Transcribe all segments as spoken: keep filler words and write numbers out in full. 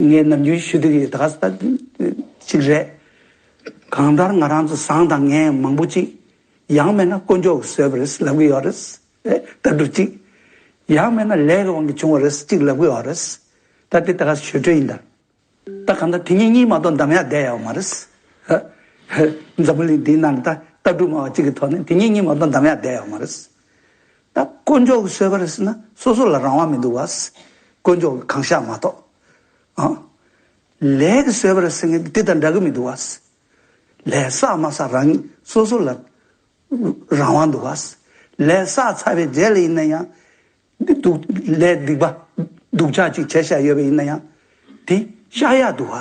ངས་ནམ་རྒྱུན་ཞུ་དུས་ཀྱི་ད་ག་ས་ཅིག་རེད། གང་ལྟར་ང་རང་ཚོ་བཟང་དང་ངན་མང་པོ་ཅིག་ཡང་མིན་ན་དཀོན་མཆོག་གིས་བཟོས་པ་རེད་ལབ་ཀྱི་ཡོད་རེད། ལྟ་གྲུབ་ཅིག་ཡང་མིན་ན་ལས་ཀྱི་དབང་གིས་བྱུང་བ་རེད་ཅིག་ལབ་ཀྱི་ཡོད་རེད། ད་དེ་ད་ག་ཞུ་འཕྲོ་ཡིན་ད། ད་གང་ལྟར་དེ་གཉིས་གཉིས་མ་གཏོགས་འདམ་ཡག་བསྡད་ཡོད་མ་རེད། འཛམ་བུ་གླིང་འདིའི་ནང་ལ་ད་ལྟ་གྲུབ་སྨྲ་བ་གཅིག་གི་ཐོག་ནས་དེ་གཉིས་གཉིས་མ་གཏོགས་འདམ་ཡག་བསྡད་ཡོད་མ་རེད། ད་དཀོན་མཆོག་གིས་བཟོས་པ་རེད་ཟེར་ན་སོ་སོ་ལ་རང་དབང་མི་འདུག་བ། དཀོན་མཆོག་གིས་གང་བཞག་མ་གཏོགས། ཨ། ལས་ཀྱིས་བཟོས་པ་རེད་ཟེར་མཁན་དེ་དང་འདྲ་གི་མི་འདུག་བ། ལས་བསགས་མ་བསགས་རང་ཉིད་སོ་སོ་ལ་རང་དབང་འདུག་བ། ལས་བསགས་ཚར་བའི་རྗེས་ལ་ཡིན་ན་ཡང་། འདི་སྡུག་ལས་སྡིག་པ་སྡུག་ཅག་ཅིག་བྱས་བཞག་ཡོད་པ་ཡིན་ན་ཡང་། དེ་བཤགས་ཡག་འདུག་བ།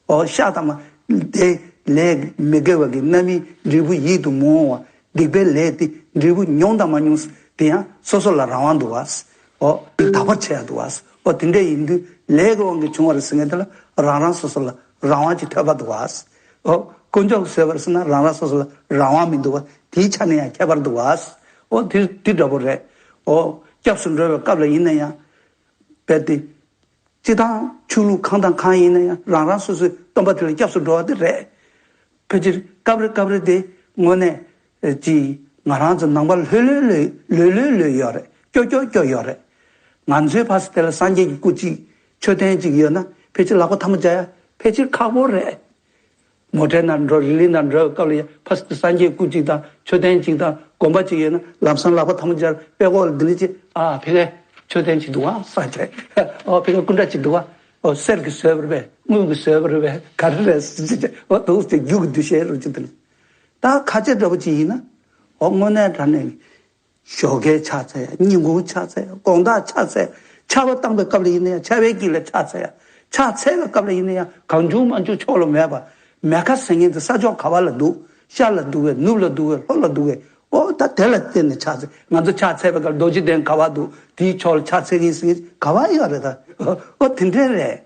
ཨོ་བཤགས་དང་མ། དེ་ལས་མི་དགེ་བ་གི་རྣམ་སྨིན་འབྲས་བུ་ཡིད་དུ་མི་འོང་བ། སྡིག་པའི་ལས་དེ་འབྲས་བུ་མྱོང་དང་མ་མྱོང་དེ་ཡང་སོ་སོ་ལ་རང་དབང་འདུག་བ། ཨོ་དེ་དག་པར་བྱས་ཡག་འདུག་བ། ཨོ་དེ་འདྲ་ཡིན་དུས་ལས་ཀྱི་དབང་གིས་བྱུང་བ་རེད་ཟེར་མཁན་དེ་ལ་རང་རང་སོ་སོ་ལ་རང་དབང་ཅིག་ཐོབ་པ་འདུག་བ། ཨོ་དཀོན་མཆོག་གིས་བཟོས་པ་རེད་ཟེར་ན་རང་རང་སོ་སོ་ལ་རང་དབང་མི་འདུག་བ། དེའི་ཆ་ནས་ཡང་ཁྱད་པར་འདུག་བ། ཨོ་དེ་དེ་འདྲ་པོ་རེད། ཨོ་སྐྱབས་སུ་འགྲོ་བའི་སྐབས་ལ་ཡིན་ན་ཡང་། རྦད་དེ། སྤྱིར་བཏང་ཆོས་ལུགས་གང་དང་གང་ཡིན་ན་ཡང་རང་རང་སོ་སོའི་སྟོན་པ་དེ་ལ་སྐྱབས་སུ་འགྲོ་བ་དེ་རེད། ཕལ་ཆེར་སྐབས་རེ་སྐབས་རེ་དེ་དངོས་གནས་ཀྱི་ང་རང་ཚོ་ནང་པ་ལྷོད་ལྷོད་ལྷོད་ལྷོད་ལྷོད་ཡོད་རེད། སྐྱོ་སྐྱོ་སྐྱོ་ཡོད་རེད། ང་ཚོའི་ཕ་ས་དེ་ལ་སངས་རྒྱས་ཀྱི་སྐུ་གཅིག་མཆོད་རྟེན་གཅིག་ཡོད་ན་ཕལ་ཆེར་ལག་པ་ཐལ་མོ་སྦྱར་ཡ་ཕལ་ཆེར་ཁག་པོ་རེད། མོ་ཊའི་ནང་འགྲོ་རི་ལི་ནང་འགྲོ་སྐབས་ལ་ཡ་ཕ་སངས་རྒྱས་སྐུ་གཅིག་དང་མཆོད་རྟེན་གཅིག་དང་དགོན་པ་གཅིག་ཡོད་ན་ལམ་སང་ལག་པ་ཐལ་མོ་སྦྱར་པད་ཀོག་ལ་འདི་ནི་ཅི་ཨ་ཕ་གའི་མཆོད་རྟེན་གཅིག་འདུག་ཨ་ས་ཆ་ཨོ་ཕ་གའི་སྐུ་འདྲ་གཅིག་འདུག་ཨ་ཨོ་གསེར་གྱི་བཟོས་པ་རེད་པས་དངུལ་གྱི་བཟོས་པ་རེད་པས་ག་རེ་རེད་ཟེར་ཅི་ཅི་ཨོ་འདུག་སྟེ་རྒྱུ་གི་འདུ་ཤེས་རུ་ཅི་དང་ད་ཁ་ཆེ་འདྲ་པོ་ཅིག་ཡིན་ན་ཨོ་དངོས་གནས་དྲང་གནས། ཞོགས་ཀས་ཕྱག་འཚལ་ཡ། ཉིན་གུང་ཕྱག་འཚལ་ཡ། དགོང་དག་ཕྱག་འཚལ་ཡ། ཆར་པ་བཏང་པའི་སྐབས་ལ་ཡིན་ན་ཡང་ཆར་པའི་དཀྱིལ་ལ་ཕྱག་འཚལ་ཡ། ཕྱག་འཚལ་བའི་སྐབས་ལ་ཡིན་ན་ཡང་གང་བྱུང་མང་བྱུང་ཕྱོགས་ལ་མེད་པ། མེ་ཁ་ཟེར་མཁན་དེ་ས་ཕྱོགས་ག་བ་ལ་འདུག་ཤར་ལ་འདུག་གས། ནུབ་ལ་འདུག་གས། ལྷོ་ལ་འདུག་གས། ཨོ་ད་དེ་ལ་བརྟེན་ནས་ཕྱག་འཚལ། ང་ཚོ་ཕྱག་འཚལ་བའི་སྐབས་རྡོ་རྗེ་གདན་ག་བ་འདུག་དེའི་ཕྱོགས་ལ་ཕྱག་འཚལ་མཁན་ཟེར་མཁན་ག་བ་ཡོད་རེད་ད། ཨོ་དེ་འདྲས་རེད།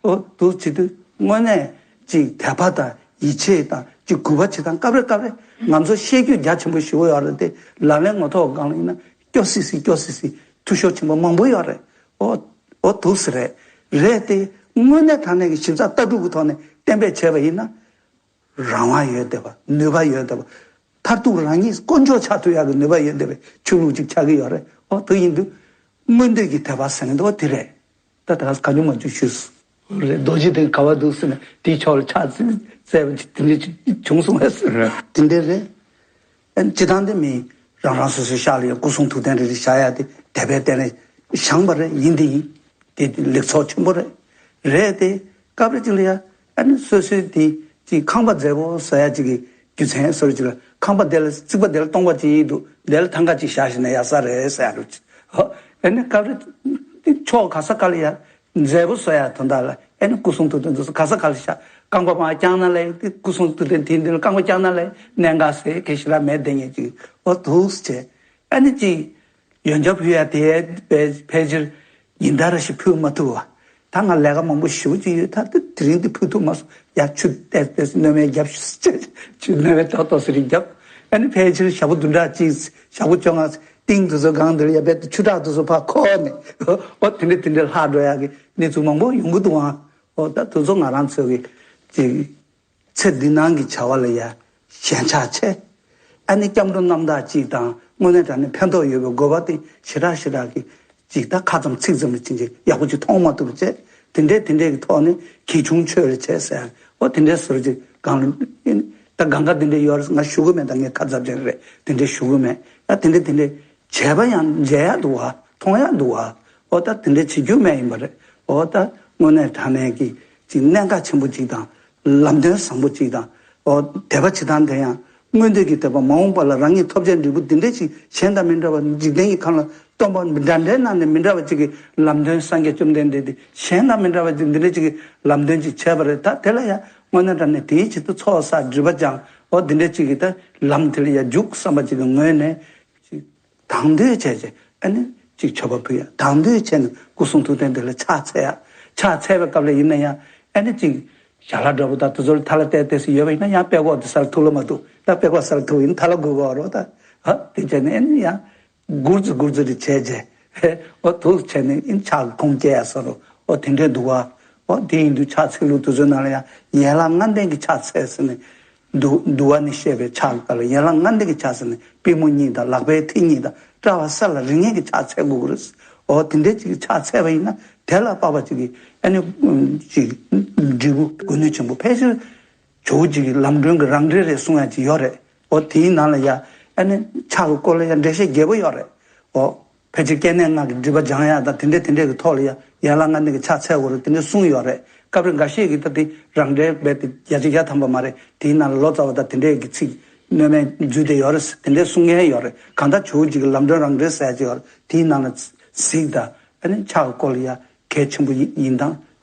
ཨོ་འདུག་བྱེད་དུས་དངོས་གནས་ཅིག་དད་པ་དང་ཡིད་ཆེས་དང་ཅིག་གུས་པ་བྱེད་སྟངས་སྐབས་རེ་སྐབས་རེ་ང་ཚོ་ཤེས་རྒྱུ་རྒྱ་ཆེན་པོ་ཞེ་པོ་ཡོད་རེད་དེ་ལག་ལེན་ངོ་ཐོག་སྒང་ལ་ཡིན་ན་སྐྱོ་སི་སི་སྐྱོ་སི་སི་འཐུས་ཤོར་ཆེན་པོ་མང་པོ་ཡོད་རེད། ཨོ་ཨོ་འདུག་སེ་རེད། རེད་དེ་དངོས་གནས་དྲང་གནས་ཀྱི་ཞིབ་ཚགས་ལྟ་གྲུབ་ཀྱི་ཐོག་ནས་གཏན་འབེབས་བྱས་པ་ཡིན་ན་རང་དབང་ཡོད་བསྡད་པ་ནུས་པ་ཡོད་བསྡད་པ་མཐར་ཐུག་རང་ཉིད་དཀོན་མཆོག་ཆགས་ཐུབ་ཡག་གི་ནུས་པ་ཡོད་བསྡད་པའི་ཆོས་ལུགས་ཅིག་ཆགས་ཀྱི་ཡོད་རེད། ཨོ་དེ་ཡིན་དུས་མངོན་འདོད་ཀྱི་དད་པ་ཟེར་ནས་འདུག་བ་དེ་རེད། ད་ད་ག་ཉུང་མ་ཉུང་ཞུས་སོང་། རེད། རྡོ་རྗེ་གདན་ག་བ་འདུག་ཟེར་ན་དེའི་ཕྱོགས་ལ་ཕྱག་འཚལ་བ་ཅིག་དེ་འདྲ་ཅིག་བྱུང་སོང་བས་ཟེར། དེ་འདྲ་རེད། ཨ་ནི་སྤྱི་བཏང་དེ་མིན་རང་རང་སོ་སོའི་ཤག་ལ་ཡང་སྐུ་གསུང་ཐུགས་རྟེན་རེ་རེ་བཞག་ཡ་དེ་དད་པའི་རྟེན་ལ་བཞེངས་པ་རེད། ཡིན་དེ་ཡིན། དེ་ལེགས་ཚོགས་ཆེན་པོ་རེད། རེད་དེ་སྐབས་རེ་ཅིག་ལ་ཡ་ཨ་ནི་སོ་སོའི་དེ་ཅིག་ཁང་པ་མཛེས་པོ་བཟོ་ཡ་ཅིག་གི་རྒྱུ་མཚན་བཟོ་རེ་ཅིག་ལ་ཁང་པ་དེ་ལ་རྩིག་པ་དེ་ལ་སྟོང་པ་ཅིག་འདུག་དེ་ལ་ཐང་ག་ཅིག་བཞག་བཞག་ན་ཡག་ས་རེད་ཟེར་ཡ་རུ་ཅིག་ཨ་ནི་སྐབས་རེ་དེ་ཕྱོགས་ག་ས་ག་ལ་ཡ། མཛེས་པོ་བཟོ་ཡ་དོན་དག་ལ་ཨེ་ནི་སྐུ་གསུང་ཐུགས་རྟེན་དུ་ག་ས་ག་ལ་བཞག་རྐང་པ་མར་བརྐྱངས་ན་ལས་དེ་སྐུ་གསུང་ཐུགས་རྟེན་དེའི་མདུན་ལ་རྐང་པ་བརྐྱངས་ན་ལས་གནད་འགག་ཟེར་གེ་ཞིག་ར་མེད་བསྡད་མཁན་ཅིག་ཨོ་འདུག་སེ་བྱས། ཨ་ནི་ཅིག་ཡོན་ཆབ་ཕུལ་ཡ་དེ་ཕལ་ཕལ་ཆེར་ཉིན་ལྟར་ཞིག་ཕུལ་མ་ཐུབ་པ། ད་ང་ལས་ཀ་མང་པོ་ཞེ་པོ་ཅིག་ཡོད་ད་དེ་དེ་རིང་དེ་ཕུལ་ཐུབ་མ་སོང་། ཡ་ཆུ་ཏོག་ཙམ་སྣོན་མེད་རྒྱབ་ཤོག་ཟེར་ཆུ་སྣོན་མེད་ཏོག་ཏོག་ཙམ་རེ་རྒྱབ། ཨ་ནི་ཕལ་ཆེར་ཞག་པོ་བདུན་ཕྲག་གཅིག་ཞག་པོ་བཅོ་ལྔ་ཏིང་དེ་ཚོ་སྒང་དེར་ཡ་རྦད་དེ་ཆུ་ཁྲག་དེ་ཚོ་ཕར་འཁོར་ནས་ཨོ་དེ་འདྲ་དེ་འདྲ་ལྷག་འགྲོ་ཡག་གི་གནས་ཚུལ་མང་པོ་ཡོང་གི་འདུག་ཨང་། ཨོ་ད་དེ་ཚོ་ང་རང་ཚོ་གི་ཅིག་ཚེ་འདི་ནང་གི་བྱ་བ་ལ་ཡ་ཞེན་ཆགས་ཆེ། ཨ་ནི་སྐྱབས་འགྲོ་རྣམ་དག་ཅིག་དང་དངོས་གནས་དྲང་གནས་ཕན་ཐོགས་ཡོད་པའི་དགོས་པ་དེ་ཞེ་དྲག་ཞེ་དྲག་གི་ཅིག་ད་ཁ་ཙམ་ཚིག་ཙམ་ལ་ཅིག་ཅིག་ཡག་པོ་ཅིག་མཐོང་མ་ཐུབ་པ་བྱས། དེ་འདྲའི་དེ་འདྲའི་གི་ཐོག་ནས་གལ་ཆུང་ཆོས་རེ་བྱས་ཟེར། ཨོ་དེ་འདྲའི་ཟུར་ཅིག་གང་ལ་ད་གང་ག་དེ་འདྲའི་ཡོད་རེད་ང་ཞུ་གི་མེད། ད་ངས་ཁ་ཚབ་ཅན་རེད་དེ་འདྲའི་ཞུ་གི་མེད། ད་དེ་འདྲའི་དེ་འདྲའི་བྱས་པ་ཡང་མཇལ་ཡག་འདུག་བ་མཐོང་ཡག་འདུག་བ། ཨོ་ད་དེ་འདྲའི་བྱེད་རྒྱུ་མེད་ཡིན་པ་རེད། ཨོ་ད་དངོས་གནས་དྲང་གནས་ཀྱི་ཅིག་གནད་འགག་ཆེན་པོ་ཅིག་དང་། ལམ་སྟོན་བཟང་པོ་གཅིག་དང་། ཨོ་དད་པ་བྱེད་སྟངས་དེ་ཡང་མངོན་འདོད་ཀྱི་དད་པ་མ་འོངས་པ་ལ་རང་ཉིད་ཐོབ་བྱའི་འབྲས་བུ་འདི་འདྲ་ཞིག་གཞན་དང་མི་འདྲ་བ་འཇིག་རྟེན་གྱི་ཁམས་ལ་སྟོན་པ་འདྲ་འདྲའི་ནང་ནས་མི་འདྲ་བ་ཅིག་གི་ལམ་སྟོན་སངས་རྒྱས་བཅོམ་ལྡན་འདས་དེ་གཞན་དང་མི་འདྲ་བ་ཅིག་འདི་འདྲ་ཅིག་གི་ལམ་སྟོན་ཅིག་བྱས་པ་རེད། ད་དེ་ལ་ཡང་དངོས་གནས་དྲང་གནས་དེའི་ཆེད་དུ་ཚོགས་བསགས་སྒྲིབ་པ་སྦྱང་ཨོ་འདི་འདྲ་ཅིག་གི་ད་ལམ་དེ་ལ་ཡང་འཇུག་བསམ་པ་ཅིག་གི་ངོས་ནས། ཅིག་དང་དོད་བྱས་བྱས་ཨ་ནི་ཅིག་མཆོད་པ་ཕུལ་ཡ་དང་དོད་བྱས་ནས་སྐུ་གསུང་ཐུགས་རྟེན་དེ་ལ་ཕྱག་འཚལ་ཡ། ཕྱག་འཚལ་བའི་སྐབས་ལ་ཡིན་ན་ཡང་ཨ་ནི་ཅིག་ཞལ་ལག་འདྲ་པོ་དང་དེ་ཚོ་ལ་ཐ་ལ་བལྟས་བལྟས་སུ་ཡོད་པ་ཡིན་ན་ཡང་པད་ཀོག་དེ་སར་ཐུག་ལ་མ་ཐུག་ད་པད་ཀོག་སར་ཐུག་ཡིན་ཐ་ལ་དགོས་གོ་རོ་ད། ཧ་དེ་བྱས་ནས་ཨ་ནི་ཡང་སྒུར་ཙི་སྒུར་ཙི་རེ་བྱས་བྱས་ཨོ་ཐུག་བྱས་ནས་ཨ་ནི་ཕྱག་གི་ཁུང་བསྐྱལ་ཡ་ས་རོ་ཨོ་དེ་འདྲས་འདུག་བ། འོ་དེ་ཡིན་དུས་ཕྱག་འཚལ་ལུགས་དེ་ཚོའི་ནང་ལ་ཡང་ཡན་ལག་ལྔ་ལྡན་གྱི་ཕྱག་འཚལ་ཟེར་ནས། འདུ་འདུལ་བ་ནས་བཤད་པའི་ཕྱག་ལ་ཡན་ལག་ལྔ་ལྡན་གྱི་ཕྱག་ཟེར་ནས། པུས་མོ་གཉིས་དང་ལག་པའི་མཐིལ་གཉིས་དང་། དཔྲལ་བ་ས་ལ་རིང་ངེ་གི་ཕྱག་འཚལ་དགོས་ཀྱི་རེད། འོ་དེ་འདྲའི་ཅིག་ཕྱག་འཚལ་བ་ཡིན་ན། དེ་ལ་དཔག་པ་ཅིག་གིས་ཨ་ནི་ཅིག་འབྲས་བུ་དགོས་ནུས་ཆེན་པོ་ཕལ་ཆེར། ཇོ་བོ་རྗེ་གི་ལམ་སྒྲོན་གྱི་རང་འགྲེལ་རེ་གསུང་ཡ་ཅིག་ཡོད་རེད། འོ་དེའི་ནང་ལ་ཡ་ཨ་ནི་ཕྱག་གི་སྐོར་ལ་ཡ་འགྲེལ་བཤད་རྒྱས་པོ་ཡོད་རེད། འོ་ཕལ་ཆེར་སྐྱེ་གནས་ལྔ་གི་སྒྲིབ་པ་སྦྱང་ཡ་དང་དེ་འདྲས་དེ་འདྲས་ཀྱི་ཐོག་ལ་ཡ་ཡན་ལག་ལྔ་ལྡན་གྱི་ཕྱག་འཚལ་དགོས་རེད་དེ་འདྲས་གསུངས་ཡོད་རེད། སྐབས་རེ་འགའ་ཤས་ཀྱིས་ད་དེ་རང་འགྲེལ་རྦད་དེ་བརྒྱ་ཆ་བརྒྱ་ཐམ་པ་མ་རེད། དེའི་ནང་ལ་ལོ་ཙཱ་བ་དང་དེ་འདྲས་ཀྱི་ཚིག་སྣོན་མེད་འཛུལ་བསྡད་ཡོད་རེད། དེ་འདྲས་གསུང་མཁན་ཡོད་རེད། གང་ལྟར་ཇོ་བོ་རྗེ་གི་ལམ་སྒྲོན་རང་འགྲེལ་ཟེར་ཡ་ཅིག་ཡོད་རེད། དེའི་ནང་ལ་གཟིགས་དང་ཨ་ནི་ཕྱག་གི་སྐོར་ལ་ཡ་གལ་ཆེན་པོ་ཡིན་ཡིན་སྟངས་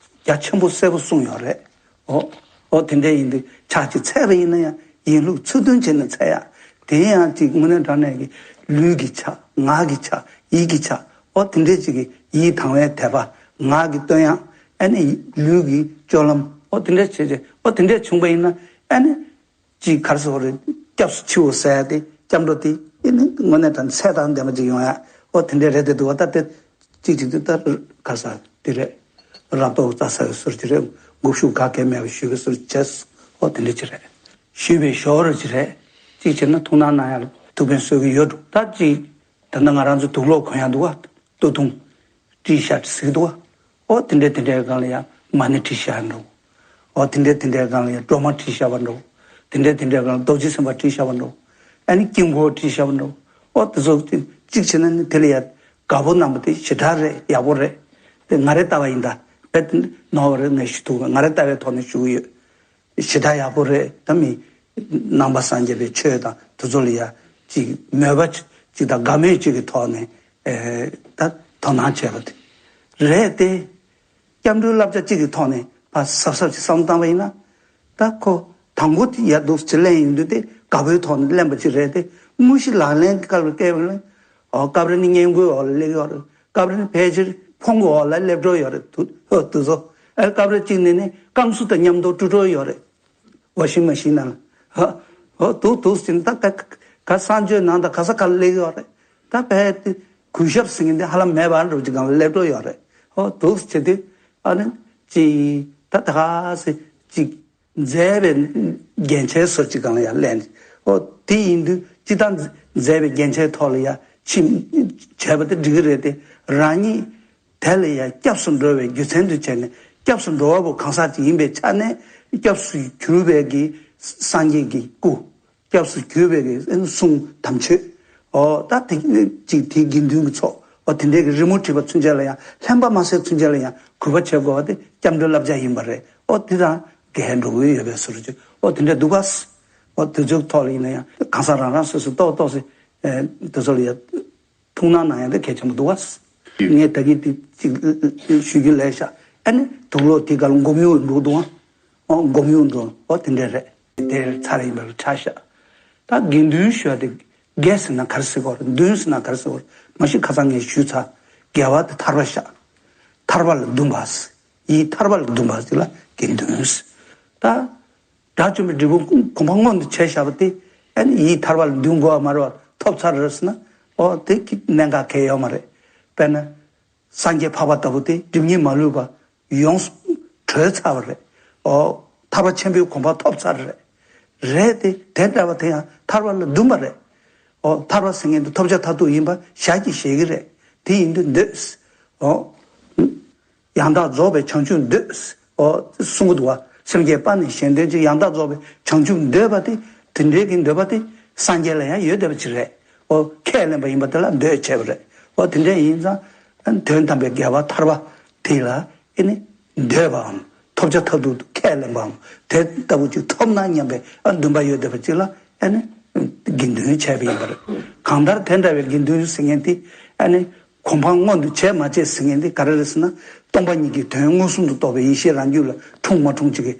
རྒྱ་ཆེན་པོ་གསལ་པོ་གསུངས་ཡོད་རེད། འོ། འོ་དེ་འདྲ་ཡིན་དུས་ཕྱག་ཅིག་འཚལ་བ་ཡིན་ན་ཡང་ཡིན་ལུགས་ཚུལ་མཐུན་བྱས་ནས་འཚལ་ཡ། དེ་ཡང་ཅིག་དངོས་གནས་དྲང་གནས་ཀྱི་ལུས་ཀྱི་ཕྱག་ངག་གི་ཕྱག་ཡིད་ཀྱི་ཕྱག་འོ་དེ་འདྲ་ཅིག་གི་ཡིད་དང་བའི་དད་པ་ངག་གི་བསྟོད་དབྱངས་ཨ་ནི་ལུས་ཀྱི་སྤྱོད་ལམ་འོ་དེ་འདྲ་བྱས་བྱས་འོ་དེ་འདྲ་བྱུང་བ་ཡིན་ན་ཨ་ནི། ཅིག་ག་རེ་ཟེར་དགོས་རེད། སྐྱབས་སུ་མཆིའོ་ཟེར་ཡ་དེ་སྐྱབས་འགྲོ་དེ་ཨེ་ནི་དངོས་གནས་དྲང་ཚད་དང་ལྡན་པ་ཅིག་ཡོང་ཡ་ཨོ་དེ་འདྲས་རེད་དེ་འདུག་བ། ད་དེ་གཅིག་གཅིག་ཏུ་ད་ག་རེ་ཟེར་དེ་རེད། རབ་རྟོག་རྩ་ཟེར་བའི་ཟུར་དེ་རེད། འགུག་ཤུགས་ག་གེ་མེད་པ་ཞུ་གི་ཟུར་བྱས་ཨོ་དེ་འདྲས་ཅིག་རེད། ཞུས་པའི་ཞོར་ཅིག་རེད། གཅིག་བྱས་ན་ཐུགས་སྣང་གནང་ཡ་ལ་ཐུགས་ཕན་གསོས་ཀྱི་ཡོད་འདུག་ད་ཅིག་ད་ལྟ་ང་རང་ཚོ་དུག་ལོག་གོན་ཡ་འདུག་བ། སྟོད་ཐུང་། དྲིལ་ཤ་ཟེར་གི་འདུག་བ། ཨོ་དེ་འདྲས་དེ་འདྲས་སྒང་ལ་ཡང་མ་ཎི་བྲིས་བཞག་འགྲོ། ཨོ་དེ་འདྲས་དེ་འདྲས་སྒང་ལ་ཡང་སྒྲོལ་མ་བྲིས་བཞག་པ་འགྲོ། དེ་འདྲས་དེ་འདྲས་སྒང་ལ་རྡོ་རྗེ་སེམས་དཔའ་བྲིས་བཞག་པ་འགྲོ། ཨ་ནི་དཀྱིལ་འཁོར་བྲིས་བཞག་པ་འགྲོ། ཨོ་དེ་ཚོ་གཅིག་བྱས་ན་ནི་དེ་ལ་ཡང་དགའ་པོ་གནང་བ་དེ་ཞེ་དྲག་རེད། ཡག་པོ་རེད། དེ་ང་རེ་ལྟ་བ་ཡིན་ད། རྦད་དེ་ནོར་བ་རེད། ངས་ཞུ་ཐུབ། ང་རེ་ལྟ་བའི་ཐོག་ནས་ཞུ་གི་ཡོད། ཞེ་དྲག་ཡག་པོ་རེད། ད་མི་ནང་པ་སངས་རྒྱས་པའི་ཆོས་དང་དེ་ཚོ་ལ་ཡ་ཅིག་མོས་པ་ཅིག་དང་དགའ་མོས་ཅིག་གི་ཐོག་ནས་ཨེ་ད་དོ་སྣང་བྱས་པ་དེ་རེད་དེ། སྐྱབས་འགྲོའི་བསླབ་བྱ་གཅིག་གི་ཐོག་ནས་ཕར་གཟབ་གཟབ་ཅིག་བསམ་བློ་བཏང་བ་ཡིན་ན། ད་ཁོ་དང་པོ་དེ་ཡར་འདུག་ཅིག་ལེན་ཡོང་དུས་དེ་དགའ་པོའི་ཐོག་ནས་ལེན་པ་ཅིག་རེད་དེ། དངོས་གཞི་ལག་ལེན་གྱི་སྐབས་ལ་བལྟས་པ་ཡིན་ན། ཨོ་སྐབས་རེ་ནི་སྔས་མགོའི་འོག་ལ་སླེབས་ཡོད་རེད། སྐབས་རེ་ནི་ཕལ་ཆེར་ཕུང་པོའི་འོག་ལ་སླེབས་འགྲོ་ཡོད་རེད། དུ་ཧོ་དུ་ཚོ། ཨེ་སྐབས་རེ་གཅིག་ནས་ནི་རྐང་ཚུགས་དང་མཉམ་དུ་དཀྲུག་འགྲོ་ཡོད་རེད། ཝ་ཤིང་མ་ཤིན་ནང་ལ། ཧ། ཧོ་དུག་དུག་ཟིན་ད་ག་ག་གསང་སྤྱོད་ནང་དང་ག་ས་ག་ལ་སླེབས་ཡོད་རེད། ད་ཕལ་དེ་གུས་ཞབས་ཟིན་གྱི་འདི་ཧ་ལམ་མེད་པར་འགྲོ་གི་སྒང་ལ་སླེབས་འགྲོ་ཡོད་རེད། ཧོ་དུག་བྱེད་དུས་ཨ་ནི་ཅི་ད་ད་ག་སེ་ཅིག་མཛད་པའི་རྒྱན་ཆའི་སོར་གཅིག་སྒང་ལ་ཡང་ལེན། ཨོ་དེ་ཡིན་དུས་སྤྱི་བཏང་མཛད་པའི་རྒྱན་ཆའི་ཐོག་ལ་ཡང་ཕྱིན་བྱས་པ་དེ་འགྲིག་གི་རེད་དེ། རང་ཉིད་དེ་ལ་ཡང་སྐྱབས་སུ་འགྲོ་བའི་རྒྱུ་མཚན་དུ་བྱས་ནས་སྐྱབས་སུ་འགྲོ་བ་པོ་གང་ཟག་ཅིག་ཡིན་པའི་ཆ་ནས་སྐྱབས་སུ་གྱུར་པའི་གི་སངས་རྒྱས་ཀྱི་སྐུ། སྐྱབས་སུ་གྱུར་པའི་གི་གསུང་དམ་ཆོས། ཨོ་ད་དེ་ཅིག་དེའི་དགེ་འདུན་གྱི་ཚོགས། ཨོ་དེ་འདྲའི་གི་རི་མོ་བྲིས་པ་ཚུན་ཆད་ལ་ཡང་ལྷན་པ་མ་ཟད་ཚུན་ཆད་ལ་ཡང་གུས་པ་བྱེད་དགོས་པ་དེ་སྐྱབས་འགྲོའི་བསླབ་བྱ་ཡིན་པ་རེད། ཨོ་དེ་དང་འགལ་འགྲོ་གི་ཡོད་པའི་ཟུར་ཅིག་ཨོ་དེ་འདྲ་འདུག་ག་ཨོ་དེ་ཚོའི་ཐོག་ལ་ཡིན་ན་ཡང་གང་ཟག་རང་རང་སོ་སོ་ཏོག་ཏོག་སེ་ཨེ་དེ་ཚོ་ལ་ཡང་ཐུགས་སྣང་གནང་ཡ་དེ་གལ་ཆེན་པོ་འདུག་ག་ངས་ད་གིན་དེ་ཅིག་ཞུ་རྒྱུ་ལས་ཤག་ཨ་ནི་དུག་ལོག་དེ་ག་ལ་སྒོམ་ཡུལ་འགྲོ་འདུག་ཨ། ཨོ་སྒོམ་ཡུལ་འགྲོ་ཨོ་དེ་འདྲ་རེད། དེ་ཚར་ཡིན་པ་ལ་ཆ་བཞག་ད་དགེ་འདུན་ཞུ་བ་དེ་དགེ་ཟེར་ན་ག་རེ་ཟེར་དགོས་རེད། འདུན་ཟེར་ན་ག་རེ་ཟེར་དགོས་རེད། མ་གཞི་ཁ་སང་ངས་ཞུས་ཚར། དགེ་བ་དེ་ཐར་པ་བཞག་ཐར་པ་ལ་འདུན་པ། ཡིད་ཐར་པ་ལ་འདུན་པ་དེ་ལ་དགེ་འདུན་ཟེར། ད་དགྲ་བཅོམ་པའི་འབྲས་བུ་གོ་འཕང་མངོན་དུ་བྱས་བཞག་པ་དེ་ཨ་ནི་ཡིད་ཐར་པ་ལ་འདུན་དགོས་པ་མ་རེད་པ། ཐོབ་ཚར་རེད་ཟེར་ན་ཨོ་དེ་གི་གནད་འགག་གང་ཡང་ཡོད་མ་རེད། དཔེར་ན། སངས་རྒྱས་འཕགས་པ་ལྟ་བུ་དེ་སྒྲིབ་གཉིས་མ་ལུས་པ་ཡོངས་སུ་གྲོལ་ཚར་བ་རེད། ཨོ། ཐར་པ་ཆེན་པོའི་གོ་འཕང་ཐོབ་ཚར་རེད། རེད་དེ་དེ་འདྲ་བ་དེ་ཡང་ཐར་པ་ལ་འདུན་པ་རེད། ཨོ། ཐར་པ་ཟེར་མཁན་དེ་ཐོབ་བྱ་མཐར་ཐུག་ཡིན་པ་ཞལ་གྱིས་བཞེས་ཀྱི་རེད། དེ་ཡིན་དུས་འདོད། ཨོ། ཡང་དག་རྫོགས་པའི་བྱང་ཆུབ་འདོད། ཨོ། གསུང་གི་འདུག་བ། སེམས་བསྐྱེད་པ་ནི་གཞན་དོན་ཆེད། ཡང་དག་རྫོགས་པའི་བྱང་ཆུབ་འདོད་པ་དེ། དེ་འདྲའི་གི་འདོད་པ་དེ་སངས་རྒྱས་ལ་ཡང་ཡོད་བསྡད་པ་ཅིག་རེད། ཨོ། ཁས་ལེན་པ་ཡིན་པ་དེ་ལ་འདོད་བྱས་པ་རེད། ཨོ། དེ་འདྲ་ཡིན་ཙང་། དོན་དམ་པའི་དགེ་བ་ཐར་པ་དེ་ལ་ཨེ་ནི་འདོད་པའམ་ཐོབ་བྱ་མཐར་ཐུག་ཏུ་ཁས་ལེན་པའམ་དེ་ལྟ་བུ་ཅིག་ཐོབ་ན་སྙམ་པའི་ཨ་འདུན་པ་ཡོད་བསྡད་པ་ཅིག་ལ་ཨེ་ནི་དགེ་འདུན་བྱས་པ་ཡིན་པ་རེད། གང་ལྟར་དེ་འདྲ་བའི་དགེ་འདུན་ཟེར་མཁན་དེ་ཨེ་ནི་གོ་འཕང་མངོན་དུ་བྱས་མ་བྱས་ཟེར་མཁན་དེ་ག་རེ་རེད་ཟེར་ན། སྟོང་པ་ཉིད་ཀྱི་དོན་མངོན་སུམ་དུ་རྟོགས་པའི་ཡེ་ཤེས་རང་རྒྱུད་ལ་འཁྲུངས་མ་འཁྲུངས་ཅིག་གི།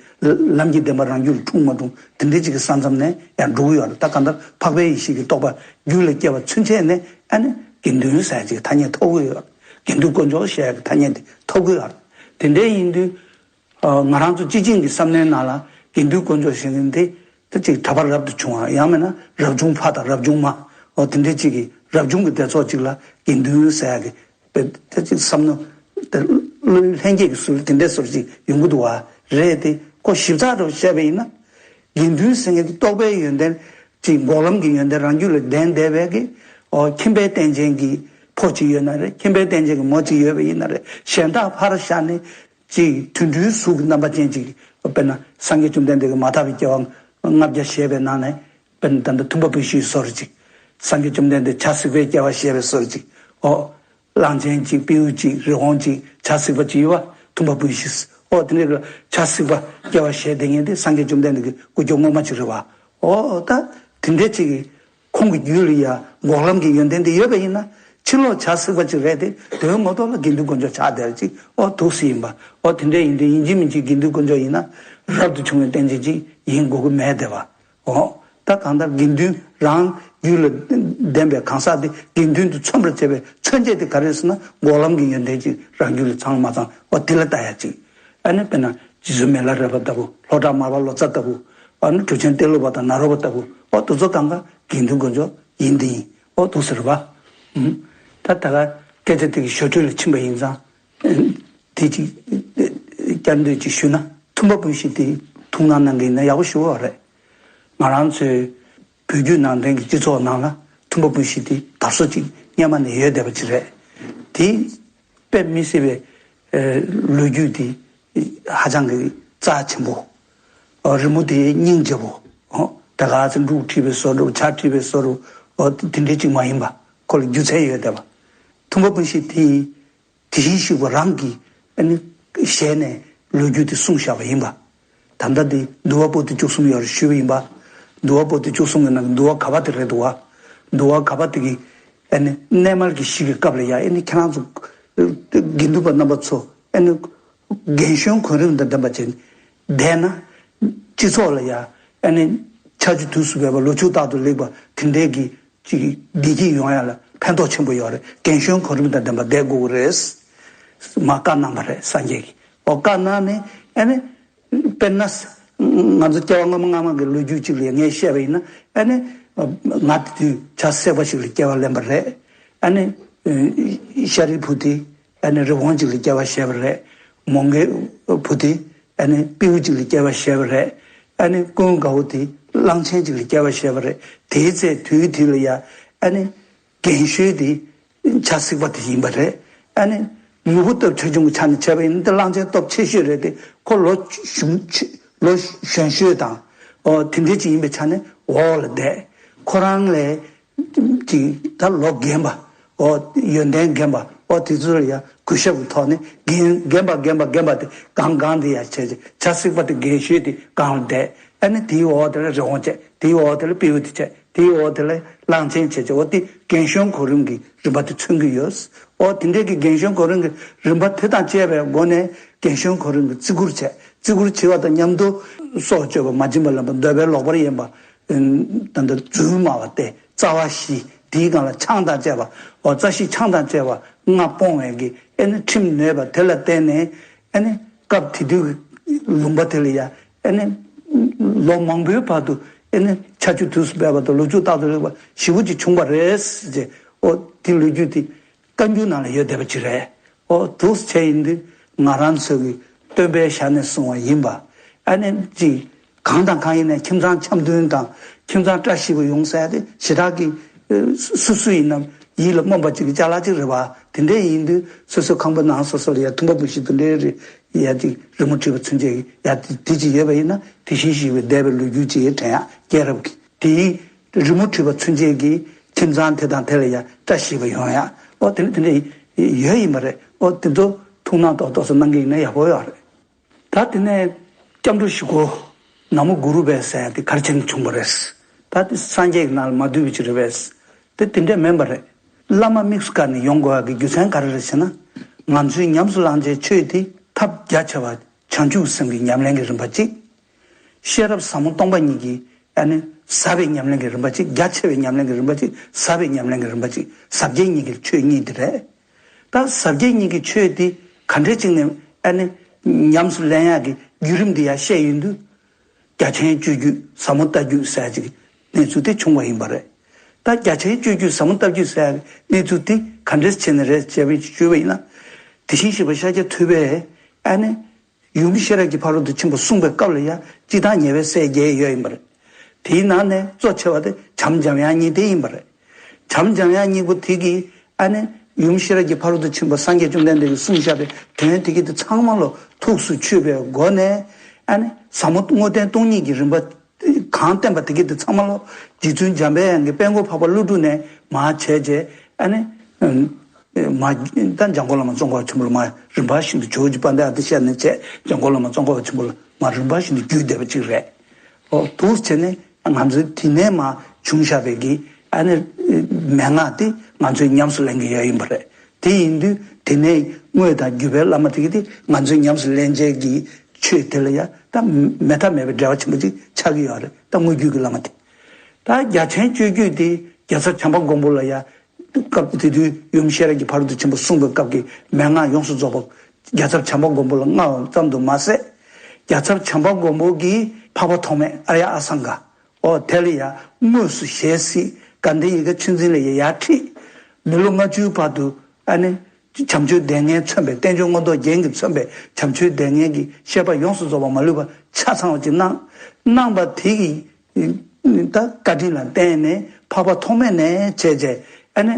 ལམ་གྱི་བདེན་པ་རང་རྒྱུད་ལ་འཁྲུངས་མ་འཁྲུངས་དེ་འདྲའི་ཅིག་གི་ས་མཚམས་ནས་ཡང་འགྲོ་གི་ཡོད་རེད། ད་གང་ལྟར་འཕགས་པའི་ཡེ་ཤེས་ཀྱི་རྟོགས་པ་རྒྱུད་ལ་སྐྱེས་པ་ཚུན་ཆད་ནས་ཨ་ནི་དགེ་འདུན་ཟེར་ཡ་ཅིག་གི་ཐ་སྙད་ཐོབ་གི་ཡོད་རེད། དགེ་འདུན་དཀོན་མཆོག་ཞེས་ཡ་གི་ཐ་སྙད་དེ་ཐོབ་གི་ཡོད་རེད། དེ་འདྲའི་ཡིན་དུས། ང་རང་ཚོ་སྤྱི་བྱིངས་ཀྱི་བསམ་བློའི་ནང་ལ་དགེ་འདུན་དཀོན་མཆོག་ཞེས་མཁན་དེ་ད་ཅིག་གྲྭ་པ་རབ་ཏུ་བྱུང་བ་ཡང་མིན་ན་རབ་བྱུང་ཕ་དང་རབ་བྱུང་མ། འོ་དེ་འདྲའི་ཅིག་གི་རབ་བྱུང་གི་སྡེ་ཚོགས་ཅིག་ལ་དགེ་འདུན་ཟེར་ཡ་གི་དཔེ་ད་ཅིག་བསམ་མནོ་དེ་ ལྷན་སྐྱེས་ཀྱི་ཟུར་དེ་འདྲའི་ཟུར་ཅིག་ཡོང་གི་འདུག་བ། རེད་དེ་ཁོ་ཞིབ་ཚགས་རུ་བཤད་པ་ཡིན་ན། དགེ་འདུན་ཟེར་མཁན་དེ་རྟོགས་པའི་ཡོན་ཏན་ཅིག་འགོག་ལམ་གྱི་ཡོན་ཏན་རང་རྒྱུད་ལ་ལྡན་བསྡད་པའི་གི། ཨོ་ཁྱིམ་པའི་རྟེན་ཅན་གྱི་ཕོ་གཅིག་ཡོད་ན་རེད། ཁྱིམ་པའི་རྟེན་ཅན་གྱི་མོ་གཅིག་ཡོད་པ་ཡིན་ན་རེད། གཞན་དག་ཕར་བཞག་ནས་ཅིག་དུད་འགྲོའི་གཟུགས་ཀྱི་རྣམ་པ་ཅན་ཅིག་དཔེར་ན་སངས་རྒྱས་བཅོམ་ལྡན་འདས་ཀྱིས་མ་དག་པའི་སྐྱེ་བ་ལྔ་བརྒྱ་བཞེས་པའི་ནང་ནས། དཔེར་ན་ད་ལྟ་ཐུབ་པ་བུ་བཞིའི་བཟོ་འདྲ་ཅིག་སངས་རྒྱས་བཅོམ་ལྡན་འདས་བྱ་སྲེག་པའི་སྐྱེ་བ་བཞེས་པའི་བཟོ་འདྲ་ཅིག་ཨོ། གླང་ཆེན་གཅིག་སྤྲེའུ་གཅིག་རི་བོང་གཅིག་བྱ་སྲེག་པ་གཅིག་ཡོད་པ། ཐུབ་པ་བུ་བཞི། ཨོ་དེ་འདྲའི་བྱ་སྲེག་པ་སྐྱེ་བ་བཞེས་བསྡད་མཁན་དེ་སངས་རྒྱས་བཅོམ་ལྡན་འདས་ཀྱི་སྐུ་སྐྱོ་ངོ་མ་ཅིག་རེད་བ། ཨོ་ད་དེ་འདྲའི་ཅིག་གིས་ཁོང་གི་རྒྱུད་ལ་ཡ་འགོག་ལམ་གྱི་ཡོན་ཏན་དེ་ཡོད་པ་ཡིན་ན། ཕྱི་ལོགས་བྱ་སྲེག་པ་ཅིག་རེད་དེ། དོན་ངོ་ཐོག་ལ་དགེ་འདུན་དཀོན་མཆོག་ཆགས་བསྡད་ཅིག་ཨོ་འདུག་སེ་ཡིན་པ། ཨོ་དེ་འདྲ་ཡིན་དུས་ཡིན་གཅིག་མིན་གཅིག་དགེ་འདུན་དཀོན་མཆོག་ཡིན་ན་རབ་ཏུ་བྱུང་བའི་རྟེན་ཅན་ཅིག་ཡིན་དགོས་ཀྱི་མེད་བསྡད་པ། འོ། ད་གང་ལྟར་དགེ་འདུན་རང་རྒྱུད་ལ་ལྡན་པའི་གང་ཟག་དེ་དགེ་འདུན་དུ་མཚོན་པར་བྱེད་པའི་མཚོན་བྱེད་དེ་ག་རེ་ཟེར་ན། འགོག་ལམ་གྱི་ཡོན་ཏན་ཅིག་རང་རྒྱུད་ལ་ཚང་མ་ཚང་འོ་དེ་ལ་ལྟ་ཡ་ཅིག་ཨ་ནི་དཔེར་ན་རྗེ་བཙུན་མི་ལ་རས་པ་ལྟ་བུ། ལྷོ་བྲག་མར་པ་ལོ་ཙཱ་ལྟ་བུ། ཨ་ནི་གྲུབ་ཆེན་ཏེ་ལོ་པ་དང་ནཱ་རོ་པ་ལྟ་བུ། འོ་དེ་ཚོ་གང་ག་དགེ་འདུན་དཀོན་མཆོག་ཡིན་དེ་ཡིན། འོ་འདུག་ཟེར་བ། ད་ད་ག་སྐད་ཆ་དེ་གི་ཞོར་འཕྲོས་ལ་ཕྱིན་པ་ཡིན་ཙང་། དེ་ཅིག་བསྐྱར་ཟློས་ཅིག་ཞུས་ན། ཐུབ་པ་བུ་བཞི་དེ་ཐུགས་སྣང་གནང་གི་ཡིན་ན་ཡག་པོ་ཞུ་བ་རེད། ང་རང་ཚོའི་བོད་བརྒྱུད་ནང་བསྟན་གྱི་སྤྱི་ཚོགས་ནང་ལ་ཐུབ་པ་བུ་བཞི་དེ་དར་སྲོལ་ཅིག་སྔོན་མ་ནས་ཡོད་བསྡད་པ་ཅིག་རེད། དེ་དཔེ་མི་སྲིད་པའི་ལོ་རྒྱུས་དེ་ཧ་ཅང་གི་རྩ་ཆེན་པོ། རི་མོ་དེ་སྙིང་རྗེ་པོ། ད་ག་ཚོད་འབྲུག་བྲིས་པའི་བཟོ་འདྲ། བྱ་བྲིས་པའི་བཟོ་འདྲ། དེ་འདྲའི་ཅིག་མ་ཡིན་པ། ཁོ་ལ་རྒྱུ་མཚན་ཡོད་བསྡད་པ། ཐུབ་པ་བུ་བཞི་དེ། དེ་བཞིན་གཤེགས་པ་རང་གི་ཨ་ནི་ཞལ་ནས་ལོ་རྒྱུས་དེ་གསུངས་བཞག་པ་ཡིན་པ། ད་ལྟ་དེ་འདུལ་བ་པོ་ཏི་བཅུ་གསུམ་ཡོད་རེད་ཞུས་པ་ཡིན་པ། འདུལ་བ་པོ་ཏི་བཅུ་གསུམ་གྱི་ནང་གི་འདུལ་བ་ག་པ་དེ་རེད་འདུག་བ། འདུལ་བ་ག་པ་དེ་གི་ཨ་ནི་གནས་མལ་གྱི་གཞི་གི་སྐབས་ལ་ཡ། ཨ་ནི་ཁྱེད་རང་ཚོ་དགེ་འདུན་པ་རྣམ་པ་ཚོ་ཨ་ནི་རྒན་གཞོན་གོ་རིམ་དང་ལྡན་པ་བྱས་ནས་བསྡད་ན། སྤྱི་ཚོགས་ལ་ཡ་ཨ་ནི་ཆར་ཆུ་དུས་སུ་སྦས་པ། ལོ་ཕྱུགས་རྟག་ཏུ་ལེགས་པ་དེ་འདྲའི་གི་ཅིག་བདེ་སྐྱིད་ཡོང་ཡ་ལ་ཕན་ཐོགས་ཆེན་པོ་ཡོད་རེད། རྒན་གཞོན་གོ་རིམ་དང་ལྡན་པ་བསྡད་དགོས་ཀྱི་རེད། མ་བཀའ་གནང་བ་རེད་སངས་རྒྱས་ཀྱིས། འོ་བཀའ་གནང་ནས་ཨ་ནི་དཔེར་ན་ང་ཚོ་སྐྱེ་བ་སྔ་མ་སྔ་མ་གི་ལོ་རྒྱུས་ཅིག་ལ་ངས་བཤད་པ་ཡིན་ན། ཨ་ནི་ང་དེ་དུས་བྱ་སྲེག་པ་ཞིག་ལ་སྐྱེ་བ་ལེན་པ་རེད། ཨ་ནི་ཤཱ་རིའི་བུ་དེ་ཨ་ནི་རི་བོང་ཅིག་ལ་སྐྱེ་བ་བཞེས་པ་རེད། མོའུ་འགལ་བུ་དེ་ཨ་ནི་སྤྲེའུ་ཅིག་ལ་སྐྱེ་བ་བཞེས་པ་རེད། ཨ་ནི་ཀུན་དགའ་བོ་དེ་གླང་ཆེན་ཅིག་ལ་སྐྱེ་བ་བཞེས་པ་རེད། དེའི་ཚེ་དུས་དེ་ལ་ཡ་ཨ་ནི་རྒན་ཤོས་དེ་བྱ་སྲེག་པ་དེ་ཡིན་པ་རེད། ཨ་ནི་ནོར་བུ་སྟོབས་ཆེ་ཆུང་གི་ཆ་ནས་བྱས་པ་ཡིན་ན་དེ་གླང་ཆེན་སྟོབས་ཆེ་ཤོས་རེད་དེ། ཁོ་ལོ་གཞོན་ཆེ་ལོ་གཞོན་ཤོས་དང་། ཨོ་དེ་འདྲས་ཅིག་ཡིན་པའི་ཆ་ནས་འོག་ལ་བསྡད། ཁོ་རང་ལས་ཅིག་ད་ལོ་རྒན་པ། ཨོ་ཡོན་ཏན་རྒན་པ། ཨོ་དེ་ཚོ་ལ་ཡ་གུས་ཞབས་ཀྱི་ཐོག་ནས་རྒན་རྒན་པ་རྒན་པ་རྒན་པ་དེ་སྒང་སྒང་དེ་ཡ་བྱས་བྱས། བྱ་སྲེག་པ་དེ་རྒན་ཤོས་དེ་སྒང་ལ་བསྡད། ཨ་ནི་དེའི་འོག་དེ་ལ་རི་བོང་བྱས། དེའི་འོག་དེ་ལ་སྤྲེའུ་དེ་བྱས། དེའི་འོག་དེ་ལ་གླང་ཆེན་བྱས་བྱས། འོ་དེ་རྒན་གཞོན་གོ་རིམ་གྱི་རིམ་པ་དེ་མཚོན་གྱི་ཡོད། ཨོ་དེ་འདྲས་ཀྱི་རྒན་གཞོན་གོ་རིམ་གྱི་རིམ་པ་དེ་དང་བཅས་པའི་སྒོ་ནས་རྒན་གཞོན་གོ་རིམ་གྱི་བརྩི་བཀུར་བྱས། བརྩི་བཀུར་བྱེད་པ་དང་མཉམ་དུ་སྲོག་གཅོད་པ་མ་བྱིན་པ་ལེན་པ། འདོད་པའི་ལོག་པར་གཡེམ་པ། ད་ལྟ་རྫུན་སྨྲ་བ་སྟེ་རྩ་བ་བཞི། དེའི་སྒང་ལ་ཆང་དང་བཅས་པ། འོ་རྩ་བཞི་ཆང་དང་བཅས་པ་ལྔ་སྤོང་བའི་གི་ཨ་ནི་ཁྲིམས་ནོད་པ་དེ་ལ་བརྟེན་ནས་ཨ་ནི་སྐབས་དེ་དུས་ཀྱི་ལུང་པ་དེ་ལ་ཡ་ཨ་ནི་ལོ་མང་པོའི་བར་དུ་ཨ་ནི་ཆར་ཆུ་དུས་སུ་སྦས་པ་དང་ལོ་ཕྱུགས་རྟག་ཏུ་ལེགས་པ་ཞེ་པོ་ཅིག་བྱུང་བ་རེད་ཟེར་བྱས། ཨོ་དེ་ལོ་རྒྱུས་དེ་བཀའ་འགྱུར་ནང་ལ་ཡོད་བསྡད་པ་ཅིག་རེད། ཨོ་འདུག་སེ་བྱས་ཡིན་དུས་ང་རང་ཚོ་གི་སྟོན་པའི་ཞལ་ནས་གསུངས་པ་ཡིན་པ། ཨ་ནི་ཅིག་གང་དང་གང་ཡིན་ནའི་ཁྱིམ་ཚང་འཆམ་མཐུན་དང་ཁྱིམ་ཚང་བཀྲ་ཤིས་པ་ཡོང་ཟེར་ཡ་དེ་ཞེ་དྲག་གི་སུ་སུ་ཡིན་ནའང་ཡིད་ལ་སྨོན་པ་ཅིག་གི་ཅ་ལག་ཅིག་རེད་བ། དེ་འདྲས་ཡིན་དུས་སོ་སོའི་ཁང་པ་ནང་སོ་སོ་ལ་ཡ་ཐུབ་པ་བུ་བཞི་དེ་འདྲའི་རེ་ཡ་ཅིག་རི་མོ་བྲིས་པ་ཚུན་ཆད་ཀྱི་ཡ་དེ་དེ་ཅིག་ཡོད་པ་ཡིན་ན། དེ་བཞིན་གཤེགས་པའི་འདས་པའི་ལོ་རྒྱུས་ཅིག་དྲན་ཡ། རྒྱལ་རབས་ཀྱི་དེའི་རི་མོ་བྲིས་པ་ཚུན་ཆད་ཀྱི་ཁྱིམ་ཚང་དེ་དང་དེ་ལ་ཡ་བཀྲ་ཤིས་པ་ཡོང་ཡ། ཨོ་དེ་འདྲ་དེ་འདྲ་ཡོད་ཡིན་པ་རེད། ཨོ་དེ་ཚོ་ཐུགས་སྣང་ཏོག་ཏོག་ཙམ་གནང་གི་ཡིན་ན་ཡག་པོ་ཡོད་རེད། ད་དེ་ནས་སྐྱབས་འགྲོ་བཞི་སྐོར། ན་མོ་གུ་རུ་བྷེ་ཟེར་ཡ་དེ་ག་རེ་བྱས་ནས་བྱུང་བ་རེད། ད་དེ་སངས་རྒྱས་ཀྱི་ནང་ལ་མ་འདུས་པ་ཅིག་རེད་པས། དེ་དེ་འདྲས་མིན་པ་རེད། བླ་མ་དམིགས་སུ་བཀར་ནས་ཡོང་དགོས་ཡ་གི་རྒྱུ་མཚན་ག་རེ་རེད་ཟེར་ན། ང་ཚོའི་ཉམས་སུ་བླང་བྱའི་ཆོས་དེ་ཐབས་རྒྱ་ཆེ་བ་བྱང་ཆུབ་སེམས་ཀྱི་ཉམས་ལེན་གྱི་རིམ་པ་གཅིག་ཤེས་རབ་ཟབ་མོ་སྟོང་པ་ཉིད་ཀྱི་ཨ་ནི་ཟབ་པའི་ཉམས་ལེན་གྱི་རིམ་པ་གཅིག་རྒྱ་ཆེ་བའི་ཉམས་ལེན་གྱི་རིམ་པ་གཅིག་ཟབ་པའི་ཉམས་ལེན་གྱི་རིམ་པ་གཅིག་ཟབ་རྒྱས་གཉིས་ཀྱི་ཆོས་གཉིས་དེ་རེད། ད་ཟབ་རྒྱས་གཉིས་ཀྱི་ཆོས་དེ་ག་འདྲས་ཅིག་ནས་ཨ་ནི་ཉམས་སུ་ལེན་ཡག་གི་བརྒྱུད་རིམ་དེ་ཡང་བཤད་ཡོང་དུས། རྒྱ་ཆེན་སྤྱོད་བརྒྱུད་ཟབ་མོ་ལྟ་བརྒྱུད་ཟེར་ཅིག་གནས་ཚུལ་དེ་བྱུང་བ་ཡིན་པ་རེད། ད་རྒྱ་ཆེན་སྤྱོད་བརྒྱུད་ཟབ་མོ་ལྟ་བརྒྱུད་ཟེར་གནས་ཚུལ་དེ་ག་འདྲས་བྱས་ནས་རེད་ཅེས་པའི་ཞུས་པ་ཡིན་ན། དེ་བཞིན་གཤེགས་པ་ཤཱཀྱ་ཐུབ་པས་ཨ་ནི་ཡུམ་ཤེས་རབ་ཀྱི་ཕ་རོལ་ཏུ་ཕྱིན་པ་གསུངས་པའི་སྐབས་ལ་ཡང་སྤྱིར་བཏང་ཉེ་བའི་སྲས་བརྒྱད་ཡོད་ཡིན་པ་རེད། དེའི་ནང་ནས་གཙོ་ཆེ་བ་དེ་བྱམས་འཇམ་དབྱངས་གཉིས་དེ་ཡིན་པ་རེད། བྱམས་འཇམ་དབྱངས་གཉིས་པོ་དེ་གིས་ཨ་ནི་ཡུམ་ཤེས་རབ་ཀྱི་ཕ་རོལ་ཏུ་ཕྱིན་པ་སངས་རྒྱས་བཅོམ་ལྡན་འདས་ཀྱིས་གསུངས་བཞག་པའི་དོན་དེ་གི་དེ་ཚང་མ་ལ་ཐུགས་སུ་ཆུད་པའི་སྒོ་ནས་ཨ་ནི་ཟབ་མོ་དངོས་བསྟན་སྟོང་ཉིད་ཀྱི་རིམ་པ་གང་བསྟན་པ་དེ་གི་དེ་ཚང་མ་ལ་རྗེ་བཙུན་འཇམ་དཔལ་དབྱངས་ཀྱི་དཔལ་མགོན་འཕགས་པ་ཀླུ་སྒྲུབ་ནས་མར་བྱས་རྗེས་ཨ་ནི་ཨུམ་མ་ད་འཇམ་མགོན་བླ་མ་ཙོང་ཁ་པ་ཆེན་པོ་ལ་མར་རིམ་པ་བཞིན་དུ་ཇོ་བོ་རྗེ་དཔལ་ལྡན་ཨ་ཏི་ཤ་ནས་བྱས་འཇམ་མགོན་བླ་མ་ཙོང་ཁ་པ་ཆེན་པོ་ལ་མར་རིམ་པ་བཞིན་དུ་བརྒྱུད་བསྡད་པ་ཅིག་རེད། ཨོ་འདུག་བྱས་ནས་ང་ཚོའི་དེ་ནས་མར་བྱུང་བཞག་པའི་གི་ཨ་ནི་མན་ངག་དེ་ང་ཚོས་ཉམས་སུ་ལེན་གྱི་ཡོད་ཡིན་པ་རེད། དེ་ཡིན་དུས་དེ་ནས་དངོས་དང་བརྒྱུད་པའི་བླ་མ་དེ་གི་དེ་ང་ཚོས་ཉམས་སུ་ལེན་བྱེད་ཀྱི་ཆོས་དེ་ལ་ཡང་ད་མེད་ཐབས་མེད་པའི་འབྲེལ་བ་ཆེན་པོ་ཅིག་ཆགས་ཀྱི་ཡོད་རེད། ད་དངོས་བརྒྱུད་ཀྱི་བླ་མ་དེ། ད་རྒྱ་ཆེན་སྤྱོད་བརྒྱུད་དེ་རྒྱལ་ཚབ་བྱམས་པ་མགོན་པོ་ལ་ཡང་སྐབས་དེ་དུས་ཡུམ་ཤེས་རབ་ཀྱི་ཕ་རོལ་ཏུ་ཕྱིན་པ་གསུངས་པའི་སྐབས་ཀྱི་མན་ངག་ཡོངས་སུ་རྫོགས་པ་རྒྱལ་ཚབ་བྱམས་པ་མགོན་པོ་ལ་མངའ་བ་ཙམ་དུ་མ་ཟད། རྒྱལ་ཚབ་བྱམས་པ་མགོན་པོ་གིས་འཕགས་པ་ཐོགས་མེད་ཨཱརྱ་ཨ་སཾ་ག་ཨོ་དེ་ལ་ཡང་དངོས་སུ་ཞལ་གཟིགས། དགའ་ལྡན་ཡིད་དགའ་ཆོས་འཛིན་ལ་ཡང་ཡར་ཁྲིད། མི་ལོ་ལྔ་བཅུའི་བར་དུ་ཨ་ནི་བྱམས་ཆོས་སྡེ་ལྔས་མཚོན་པའི་བསྟན་བཅོས་མངོན་རྟོགས་རྒྱན་གྱིས་མཚོན་པའི་བྱམས་ཆོས་སྡེ་ལྔའི་གི་བཤད་པ་ཡོངས་སུ་རྫོགས་པ་མ་ལུས་པ་ཆ་ཚང་བ་ཅིག་གནང་། གནང་བ་དེ་གི་ད་བཀའ་དྲིན་ལ་བརྟེན་ནས་འཕགས་པ་ཐོགས་མེད་ནས་བྱས་རྗེས་ཨ་ནི་